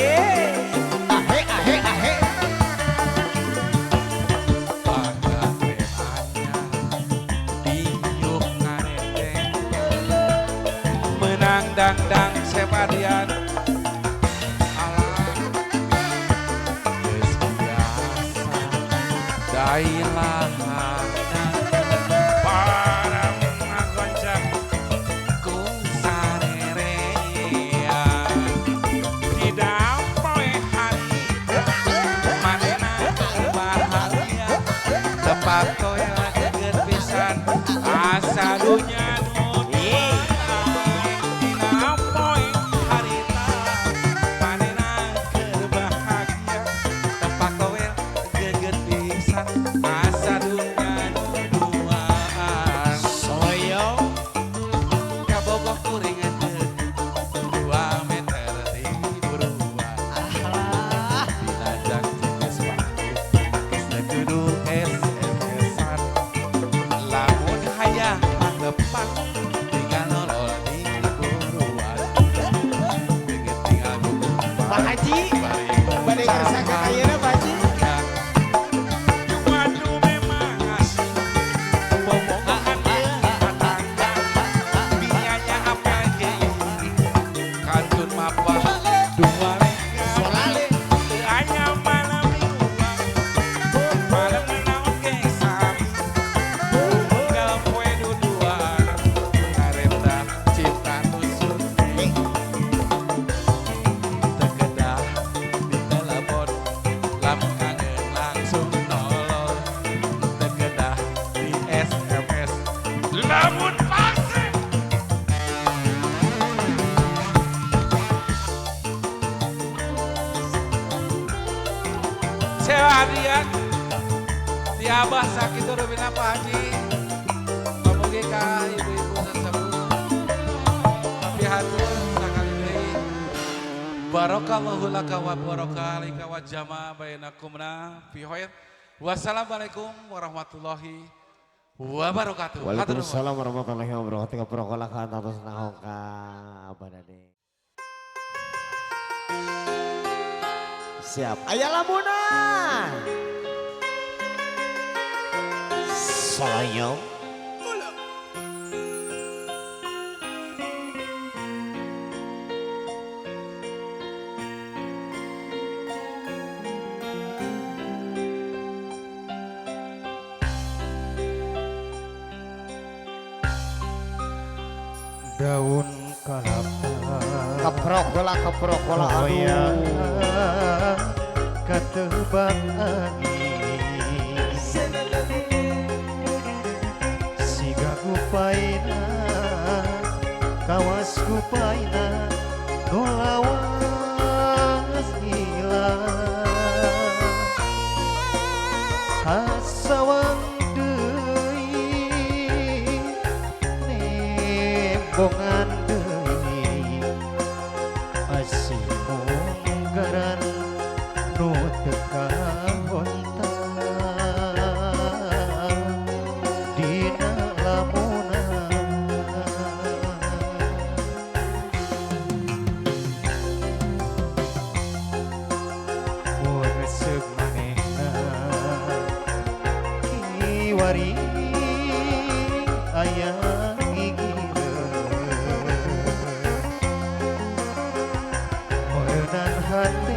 Speaker 1: ahe ahe ahe
Speaker 10: panganten anyar diuk ngarendeng menang dangdang sepadian alah geus biasa dailahana parang ngagoncang ku sarerea dina poe harita manena bahagia tepak toel geget pisan asa dunya nu duaan dina poe harita manena keur bahagia tepak toel geget pisan asa dunya nu duaan
Speaker 1: soyo
Speaker 10: kabogoh kuring deukeut 2 meter di buruan
Speaker 1: alah
Speaker 10: dina janji geus paheut geus teu kudu SMS-an lamun hayang patepang Sakitu rupina Pak Haji. Pamugi ka ibu-ibu sesepuh. Tapi hatur sakali deui. Barakallahu laka wa baraka alaika wa jama bainakumna fi khair. Wassalamualaikum warahmatullahi wabarakatuh.
Speaker 1: Waalaikumsalam warahmatullahi wabarakatuh. Kaprokola ka atas nahong ka abadade. Siap. Aya lamunan. Sayang.
Speaker 9: Daun kelapa
Speaker 1: keprok bola aduh
Speaker 9: katebak angin siga kupaina kawas kupaina nu lawas hilang hasawang deui nembongan deui asih munggaran nu teu kahonta dina lamunan mun resep manehna kiwari aya meureunan hate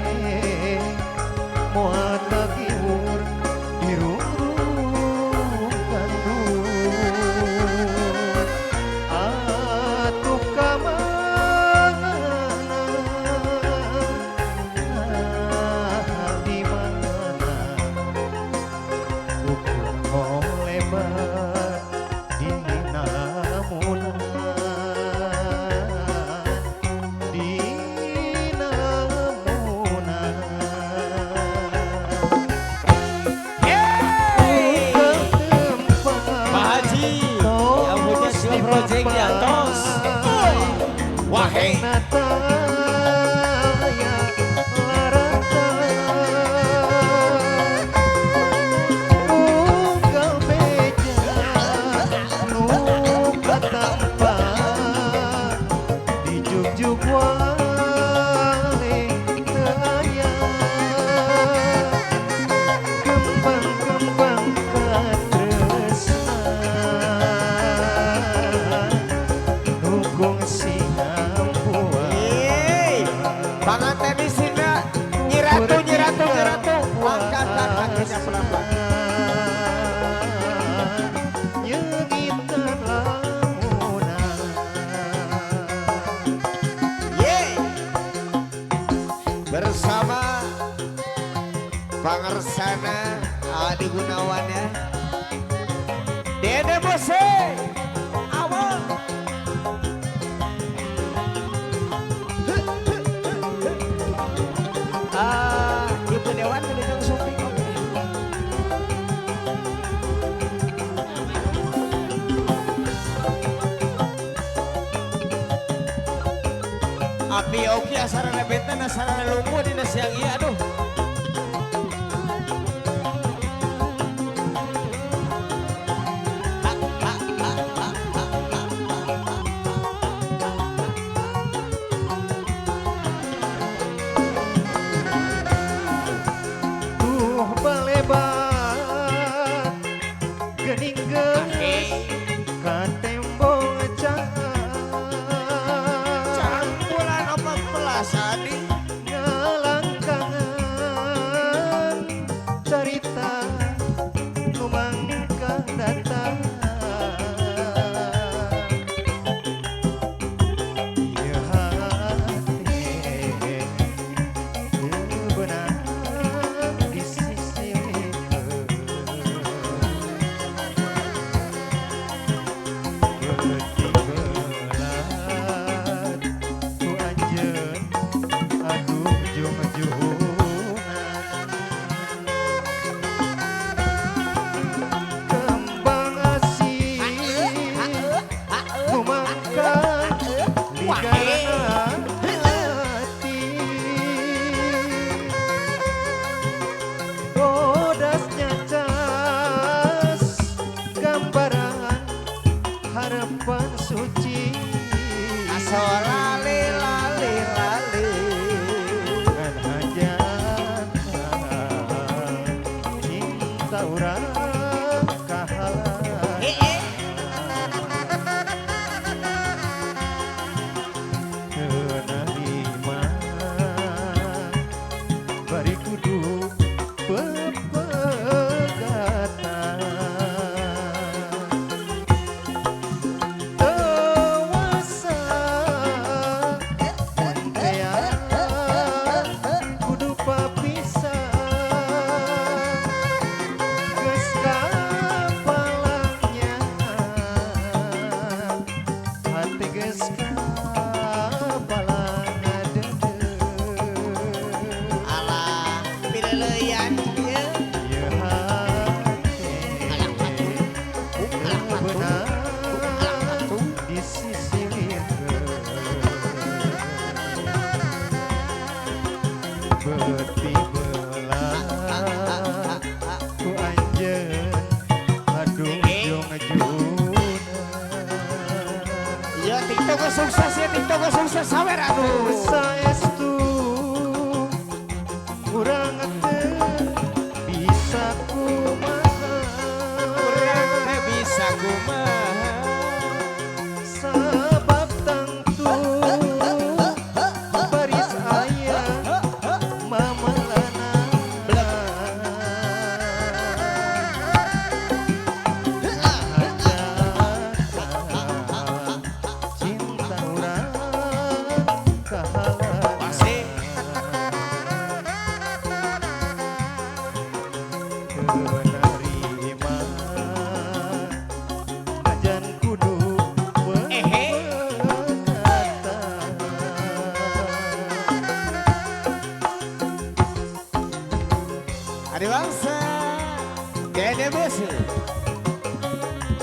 Speaker 9: moal tagiwur dirungrung gandul atuh ka mana nah di mana ukur ngolebat dina lamunan dina lamunan.
Speaker 8: Pak Haji, yang punya jiwa project ya, tos. Wahai.
Speaker 9: Kembang-kembang katresnan nunggung sinampuan.
Speaker 1: Panganten di sini nyiratu nyiratu nyiratu angkat kakinya pelan-pelan.
Speaker 9: Nyegitan lamunan.
Speaker 1: Ye. Bersama Pangersana Adi Gunawan ya. Dede Bose. Awal. Ibu Dewan Kedejong Suping oke. Api oke asarana benten asarana lumpuh dina siang ieu aduh.
Speaker 9: Tuh balebat geuning geus ka tembong
Speaker 1: Campulan 14 adi
Speaker 9: ngalangkangan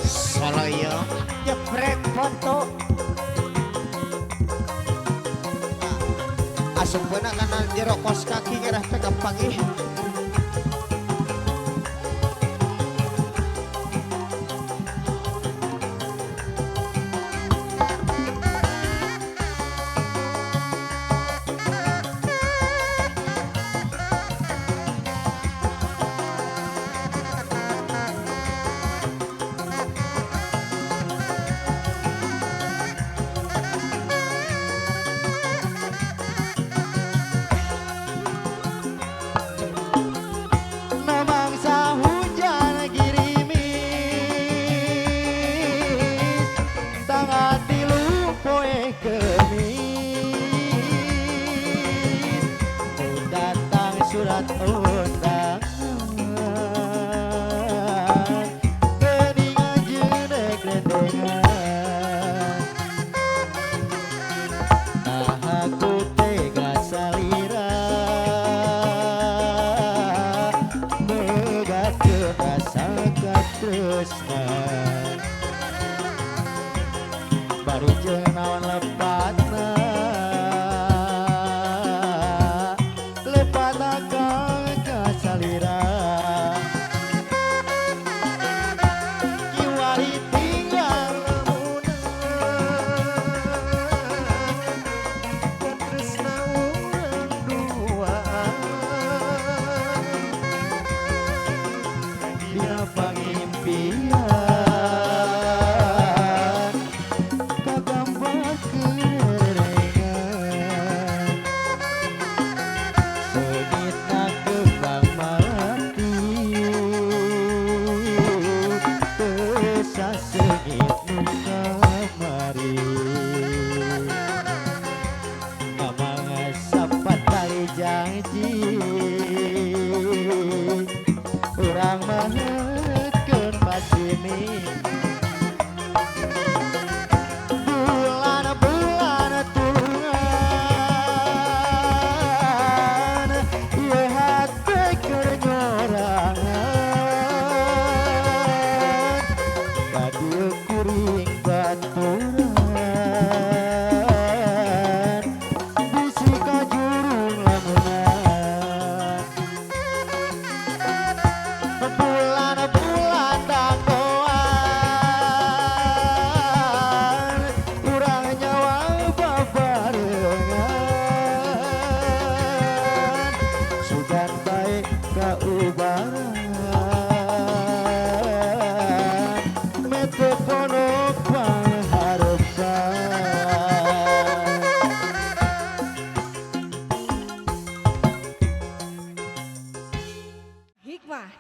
Speaker 1: Soloyo
Speaker 8: jepret foto.
Speaker 1: Asup beuna kana jero kos kaki ngerah teh kapanggih.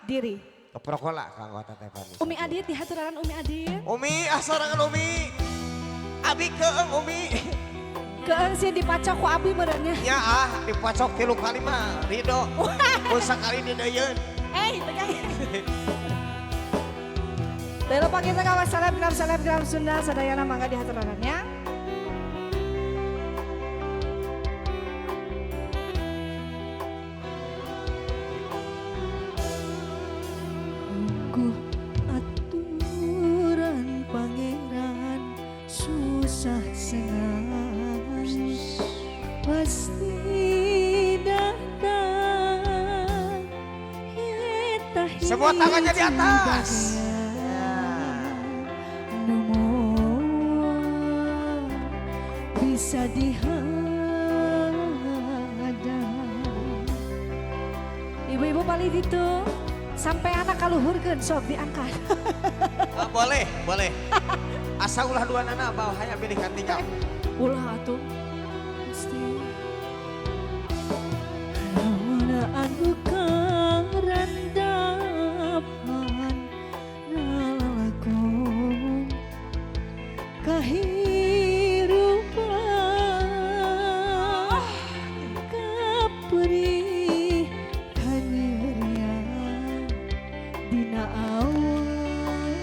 Speaker 11: Diri.
Speaker 1: Keprokola kanggo Teteh Fani.
Speaker 11: Umi Adit dihaturaran Umi Adit.
Speaker 1: Umi asorangan Umi. Abi keeng Umi.
Speaker 11: Keeng sih dipacok ku abi meureunnya.
Speaker 1: Ya ah dipacok 3 kali mah ridho. Mun sakali dideuyeuun.
Speaker 11: Eh, tegang. Teu lupa kita kawas selebgram selebgram Sunda sadayana mangga dihaturaran ya.
Speaker 2: Aturan pangeran susah senang pasti datang.
Speaker 1: Semua tangannya di atas.
Speaker 2: Bisa dihadang.
Speaker 11: Ibu-ibu paling itu sampai anak kaluhurkeun sok diangkat.
Speaker 1: Oh, boleh, boleh. Asa ulah dua nana bawa hayang pilih katiga.
Speaker 11: Ulah atuh. Pasti.
Speaker 2: Lamun anu karandapan lalakon kahirupan kaperi kanyerian dina awan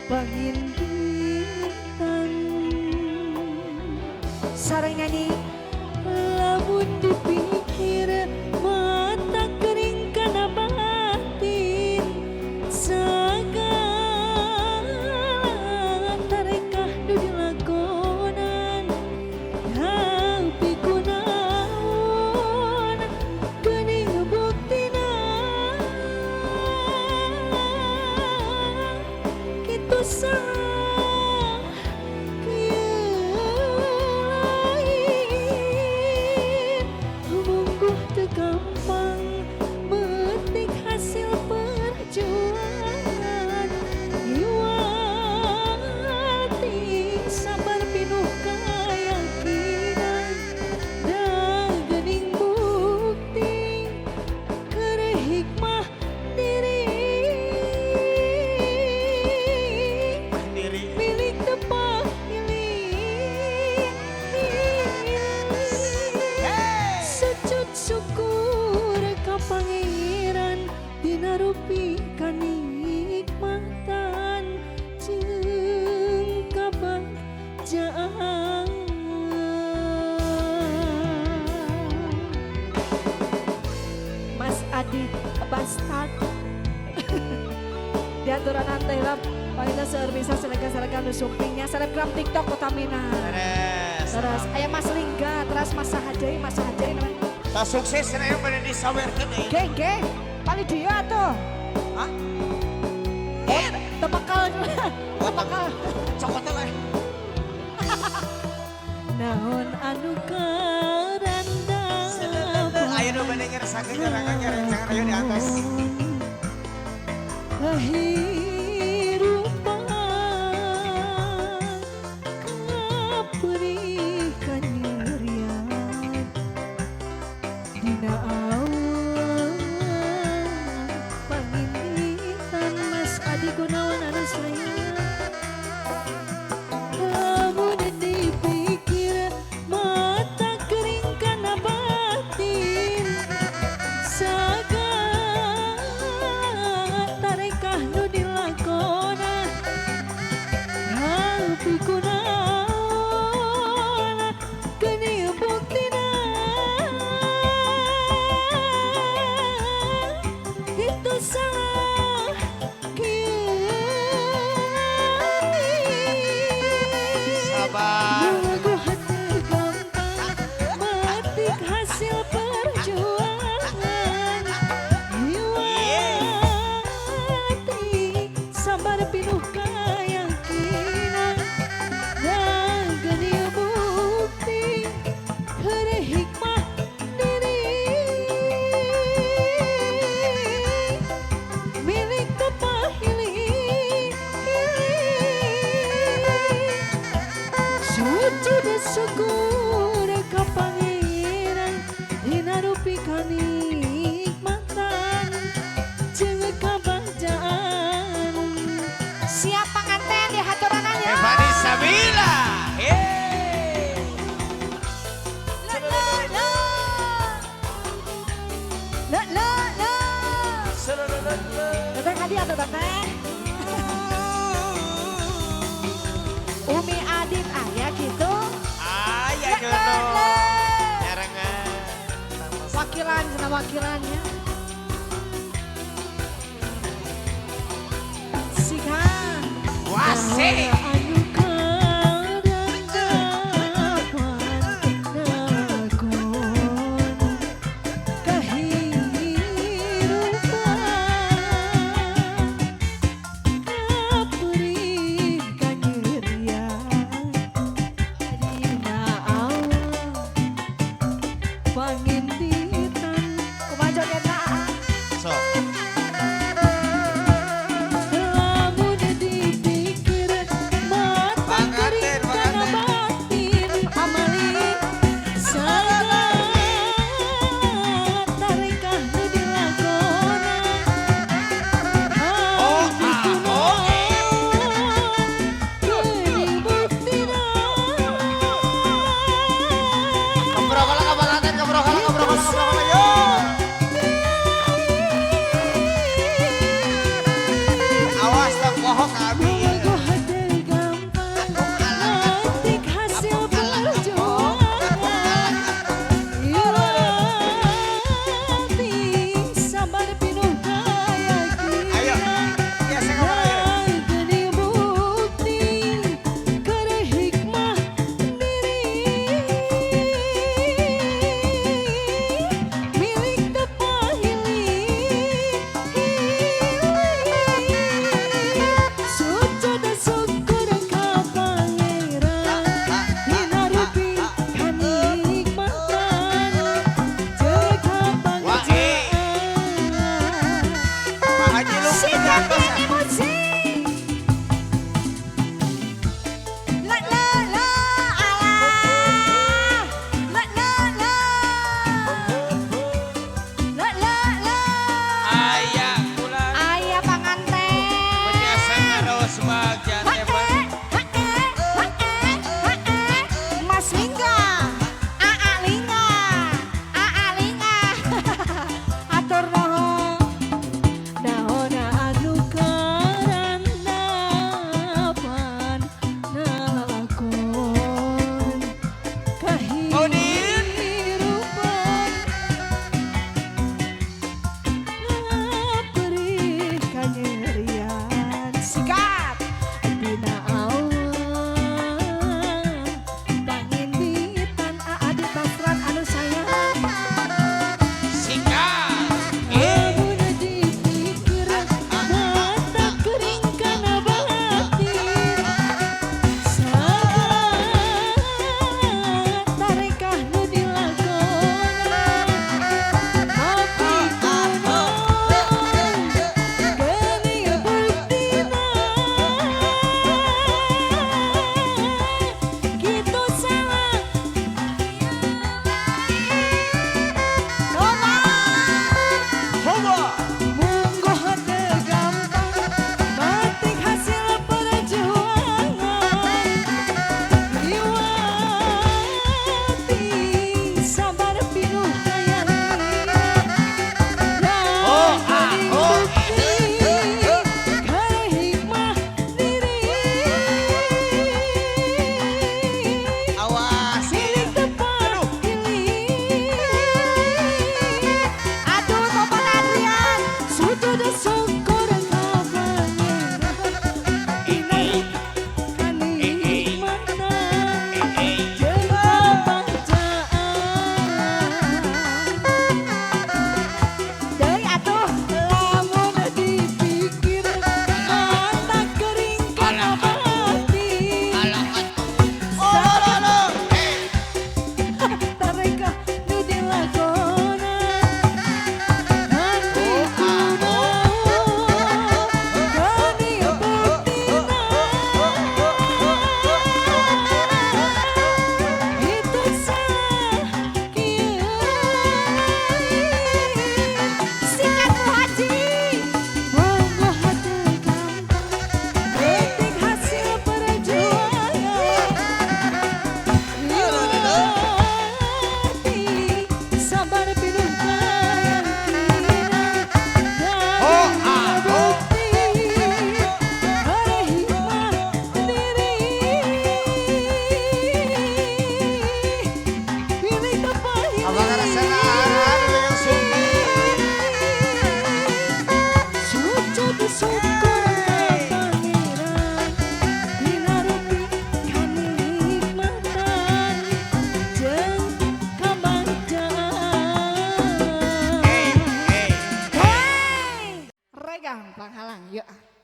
Speaker 2: panginditan.
Speaker 11: Sareng nyanyi
Speaker 2: lamun dipikir mata kering kana batin
Speaker 11: Diaturanan teh lah panginten seueur bisa selebgram-selebgram nu sumpingnya selebgram TikTok utamina.
Speaker 1: Terus.
Speaker 11: Terus aya Mas Lingga, terus Mas Sahajai, Mas Sahajai namanya.
Speaker 1: Tak sukses cenah yang bade disawerkeun euy.
Speaker 11: Geng, geng, paling dia tuh.
Speaker 1: Hah?
Speaker 11: Oh, tebakal, tebakal.
Speaker 1: Cokot lah.
Speaker 2: Naon anu karanda
Speaker 1: Ayo nu bade ngeresakeun nyarangan nyarencangan ayo di atas.
Speaker 2: Kehidupan kaperih kanyerian dina awan panginditan Mas Adi Gunawan anu sayang lamun dipikir mata kering kana batin sagala tarekah nu dilakona tapi kunaon geuning buktina itu salah kieu.
Speaker 1: Sabar.
Speaker 2: Lagu hati gampang metik hasil perjuangan Hiwati sabar pinuh keyakinan dan geni bukti keur hikmah diri milik tepahili. Sujud syukur ka Pangeran dina rupi kanikmatan jeung kabagjaan.
Speaker 11: Siap panganten di haturanan ya.
Speaker 1: Evani Sabila. Hey.
Speaker 11: La la la. La la la. Teteh hadiah tuh teteh. Umi Adit ayah gitu.
Speaker 1: Aya
Speaker 11: La la
Speaker 1: jono.
Speaker 11: la.
Speaker 1: Nyarengan.
Speaker 11: Wakilan, cenah wakilannya. Sikan.
Speaker 1: Wasik.
Speaker 2: Anu karandapan lakon kahirupan kaperih kanyerian dina awan panginditan
Speaker 11: Kumaha jogetna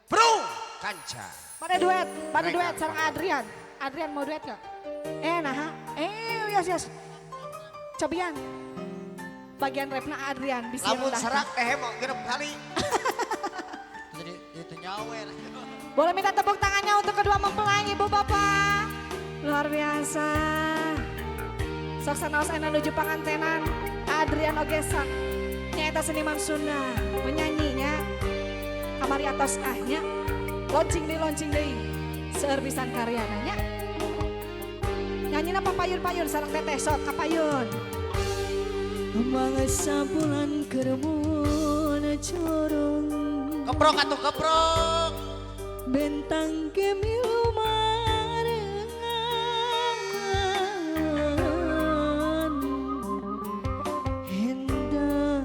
Speaker 1: Bro, kanca.
Speaker 11: Pada duet sareng Adrian. Adrian mau duet gak? Nah, yes yes. Cobian. Bagian rapna Adrian bisa
Speaker 1: Lamun serak teh mau genep kali. Jadi itu nyawer.
Speaker 11: Boleh minta tepuk tangannya untuk kedua mempelai ibu bapak. Luar biasa. Sok sanaos ena nuju pangantenan Adrian Ogesa. Nyaeta seniman Sunda, penyanyinya. Kamari atos ahnya. Launching deui. Seueur pisan karyana nya. Nyanyina papayun-payun sareng teteh sok kapayun.
Speaker 2: Mangga sabulan kermun corong.
Speaker 1: Keprok atuh keprok.
Speaker 2: Bentang kemilu marengan. Hendah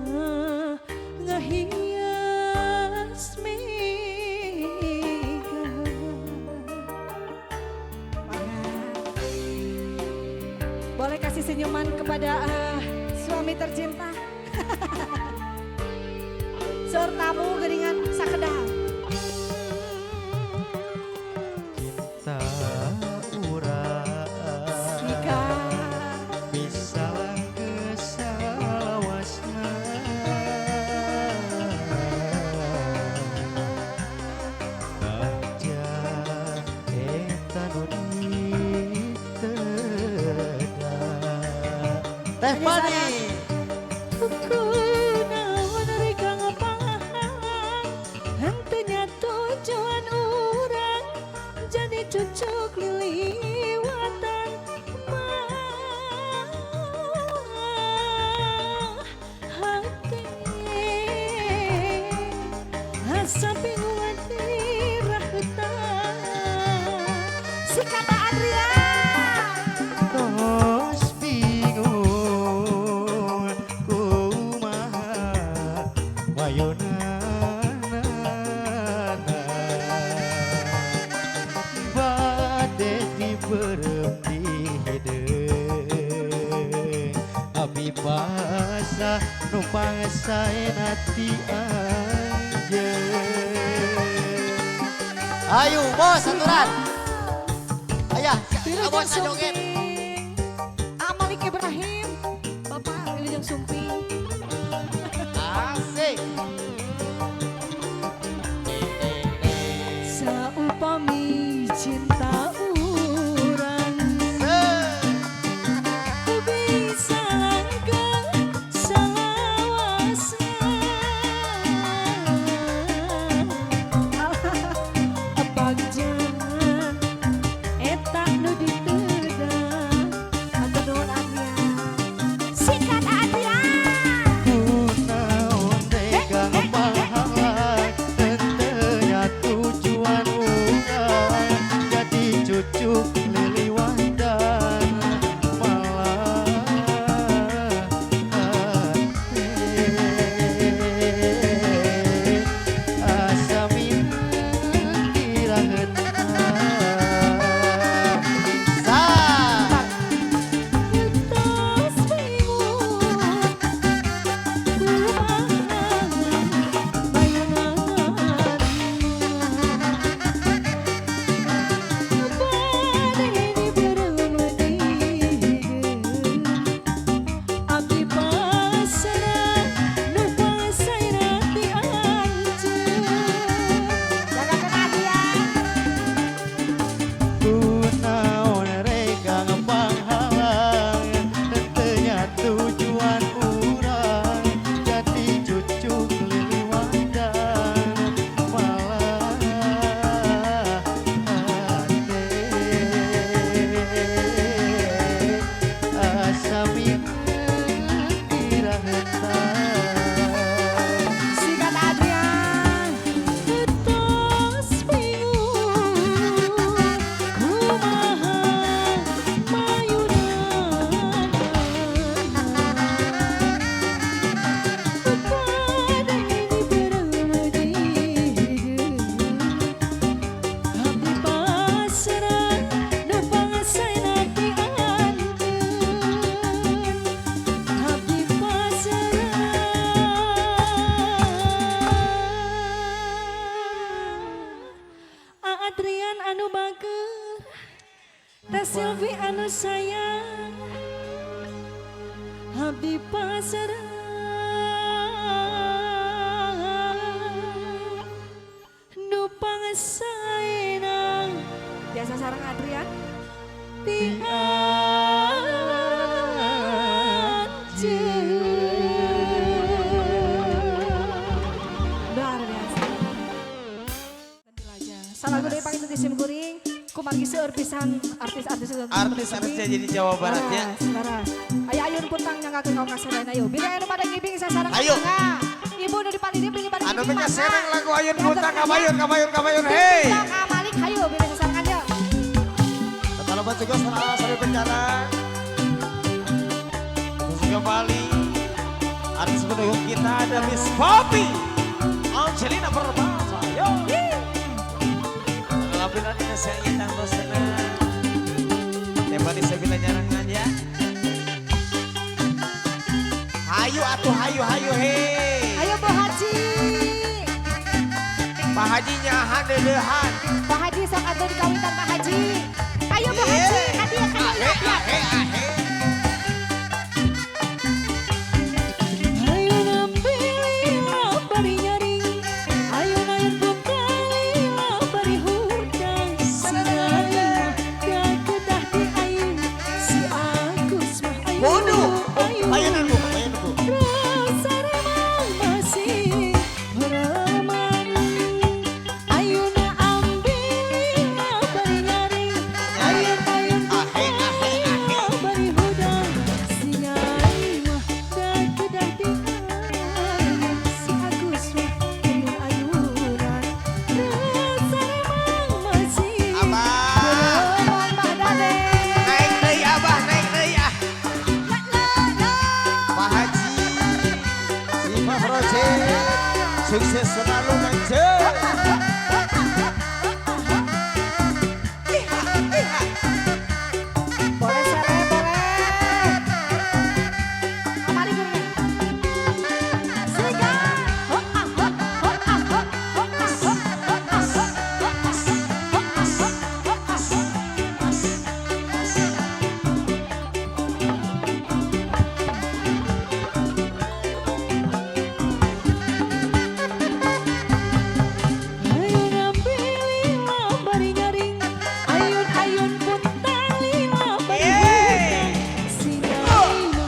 Speaker 2: ngahias mega.
Speaker 11: Boleh kasih senyuman kepada suami tercinta. Seur tamu geringan sakedap.
Speaker 6: Cinta urang
Speaker 11: Sika
Speaker 6: bisa kesalawasna. Bagja eta nu diteda.
Speaker 1: Teh Fani.
Speaker 2: Kunaon rek ngapahang henteu nya tujuan urang jadi cucuk liliwatan mah hati asa bingung dirahutan
Speaker 11: si kata Adrian.
Speaker 6: Tos bingung kumaha wayonana bade diberem di hideung abi basa nu pangsaena ti anjeun.
Speaker 1: Ayo bos aturan. Ayah,
Speaker 11: Wilujeng
Speaker 1: bos joget.
Speaker 11: Sumping. Amalik Ibrahim. Bapak Wilujeng Sumping.
Speaker 1: Asik.
Speaker 2: Saupami cinta urang bisa langgeng salawasna. Bagja eta nu diteda.
Speaker 11: Hatur nuhun Adrian.
Speaker 3: Sikat Adrian.
Speaker 6: Kunaon tega panghalang henteu nya tujuan urang.
Speaker 2: Adrian anu bager, Teh Silvi anu sayang, abdi pasrah nu pangesaena.
Speaker 11: Biasa sareng Adrian.
Speaker 2: Ti anjeun.
Speaker 11: Luar biasa. Salah gede panggil di sim kuring, kumargi seueur pisan artis-artis
Speaker 1: Artis-artisnya jadi Jawa Barat ya.
Speaker 11: Laras. Ayo ayun puntang nyanggakeun ka kasadayana ayo. Bila anu pada ngibing sasarengan
Speaker 1: Ayo.
Speaker 11: mangga. Ibu nu dipalidi beli pada
Speaker 1: Anu
Speaker 11: ngibing
Speaker 1: mega
Speaker 11: mangga.
Speaker 1: serang lagu ayun puntang kabayun kabayun kabayun hey.
Speaker 11: Puntang kamalik hayu bila sasarengan ya.
Speaker 1: Tetap juga salah satu bencana. Terus kembali artis pendukung kita ada Miss Poppy Angelina Permata. Yo. Alhamdulillah Indonesia yang tosena. Tembak di sebelah nyarangan ya. Hayu atuh hayu hayu hei.
Speaker 11: Ayo Bu Haji.
Speaker 1: Pak Haji nyahan deudeuhan.
Speaker 11: Pak Haji sok atuh dikawitan Pak Haji. Ayo Bu Haji, hadiah hadiah hadiah.
Speaker 2: Ayo nambilila bari nyaring, ayo ayun putalila bari hudang. Si Naima kedah di ayun, si Agus mah ayun.
Speaker 1: Waduh,
Speaker 2: ayun.
Speaker 1: Ayun bu, ayun bu.
Speaker 2: Rasa remang masih reman. Ayuna ambilila bari nyaring, ayun ayun putalila bari hudang. Si Naima kedah di ayun, si Agus mah ayun ayunan. Rasa remang masih
Speaker 1: Abah.
Speaker 2: reman.
Speaker 11: Pak Dade.
Speaker 1: Naik deui Abah, naik deui ah. Pak Haji, Siva Project, sukses selalu Kang.
Speaker 11: Boleh sere, boleh. Kamari gini. Siga. Ho ah ho ho ah ho ho ah ho ho ah ho ho ah ho ho ah ho ho ah ho.
Speaker 2: Ayun ambilila bari nyaring, ayun ayun putalila bari hudang. Si Naima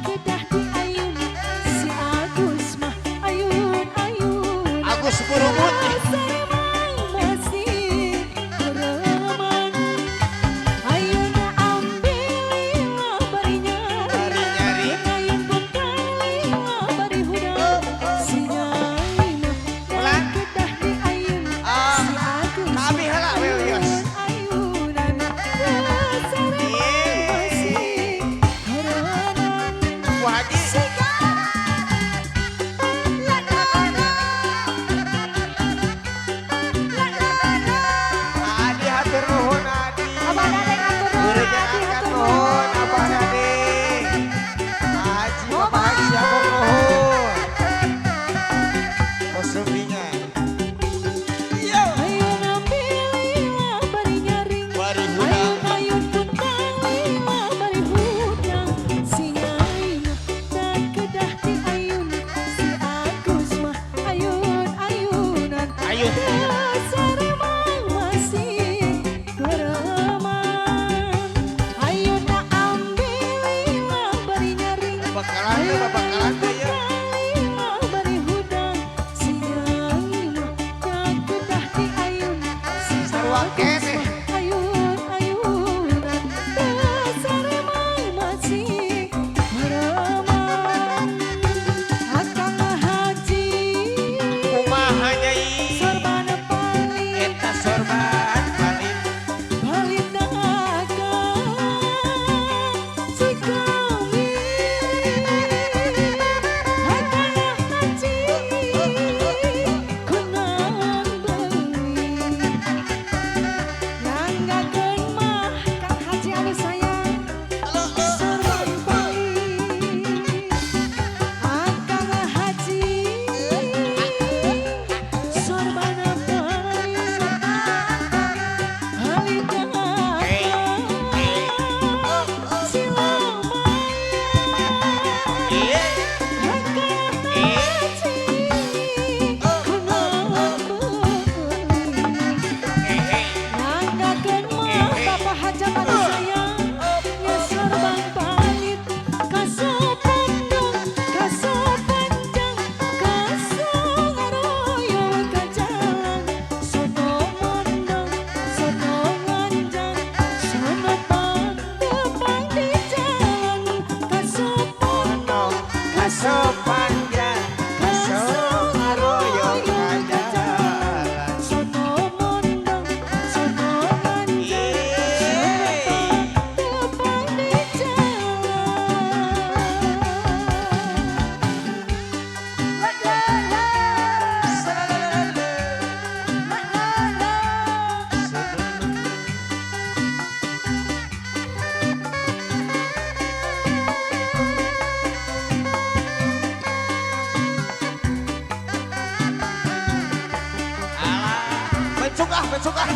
Speaker 2: kedah di ayun, si Agus mah ayun ayun.
Speaker 1: Agus Burumut.
Speaker 2: Rasa remang masih reman. Ayun ambilila bari nyaring, ayun putalila bari hudang. Si Naima kedah di ayun, si Agus
Speaker 1: Kami heula we wios.
Speaker 2: ayunan. Rasa remang masih reman.
Speaker 1: Bu Haji. Adi hatur nuhun Adi.
Speaker 11: Abah Dade ngatur nuhun,
Speaker 1: Guru
Speaker 11: Adi
Speaker 1: angkat
Speaker 11: hatur
Speaker 1: nuhun
Speaker 11: nuhun.
Speaker 1: Abah Dade. Pak Haji, Bapak Haji hatur nuhun. Kosumbinya. Yo.
Speaker 2: Ayun ambilila bari nyaring,
Speaker 1: Bari hudang.
Speaker 2: ayun ayun putalila bari hudang. Si Naima kedah di ayun, si Agus mah ayun ayunan.
Speaker 1: Ayun.
Speaker 2: Rasa remang masih gereman. Ayun ambilila bari nyaring,
Speaker 1: Bakalan teh, bakalan teh ya.
Speaker 2: putalila bari hudang. Si Naima kedah di ayun, si
Speaker 1: Sarua
Speaker 2: Agus
Speaker 1: keneh.
Speaker 2: mah ayun ayunan. Rasa remang masih reman. Akang Haji
Speaker 1: Kumaha nyai?
Speaker 2: sorban paling
Speaker 1: Eta sorban paling.
Speaker 2: paling dagang si kami. Akang Haji kunang beli.
Speaker 1: Besok ah, besok ah.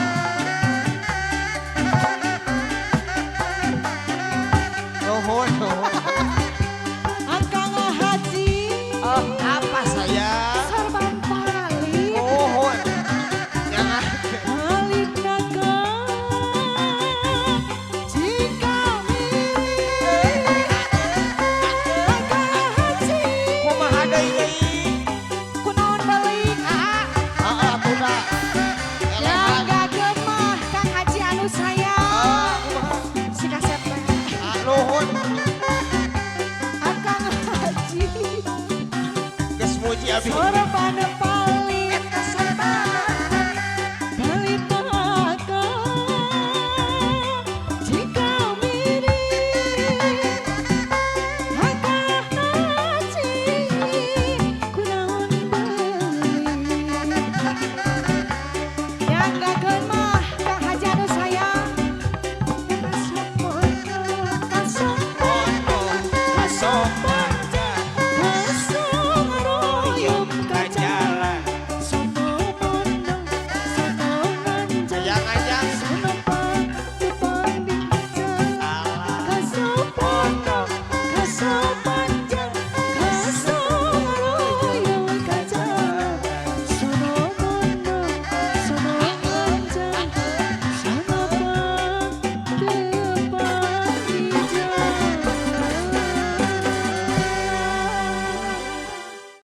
Speaker 1: Nuhun, nuhun.
Speaker 11: Akang Haji.
Speaker 1: Oh, apa saya?
Speaker 11: Sorban palit.
Speaker 1: Nuhun. Jangan.
Speaker 11: Palit naga. Jika milik. Akang Haji.
Speaker 1: Kumaha deui deui?
Speaker 11: Kunaon balik, aa.
Speaker 1: Heeh, atuh da.
Speaker 11: Nyanggakeun mah Kang Haji anu sayang. Si kasep teh.
Speaker 1: Nuhun.
Speaker 11: Akang Haji.
Speaker 1: Geus muji abi.
Speaker 11: Sorban palit sorban palit naga. Jika milik Akang Haji kunaon balik. Nyanggakeun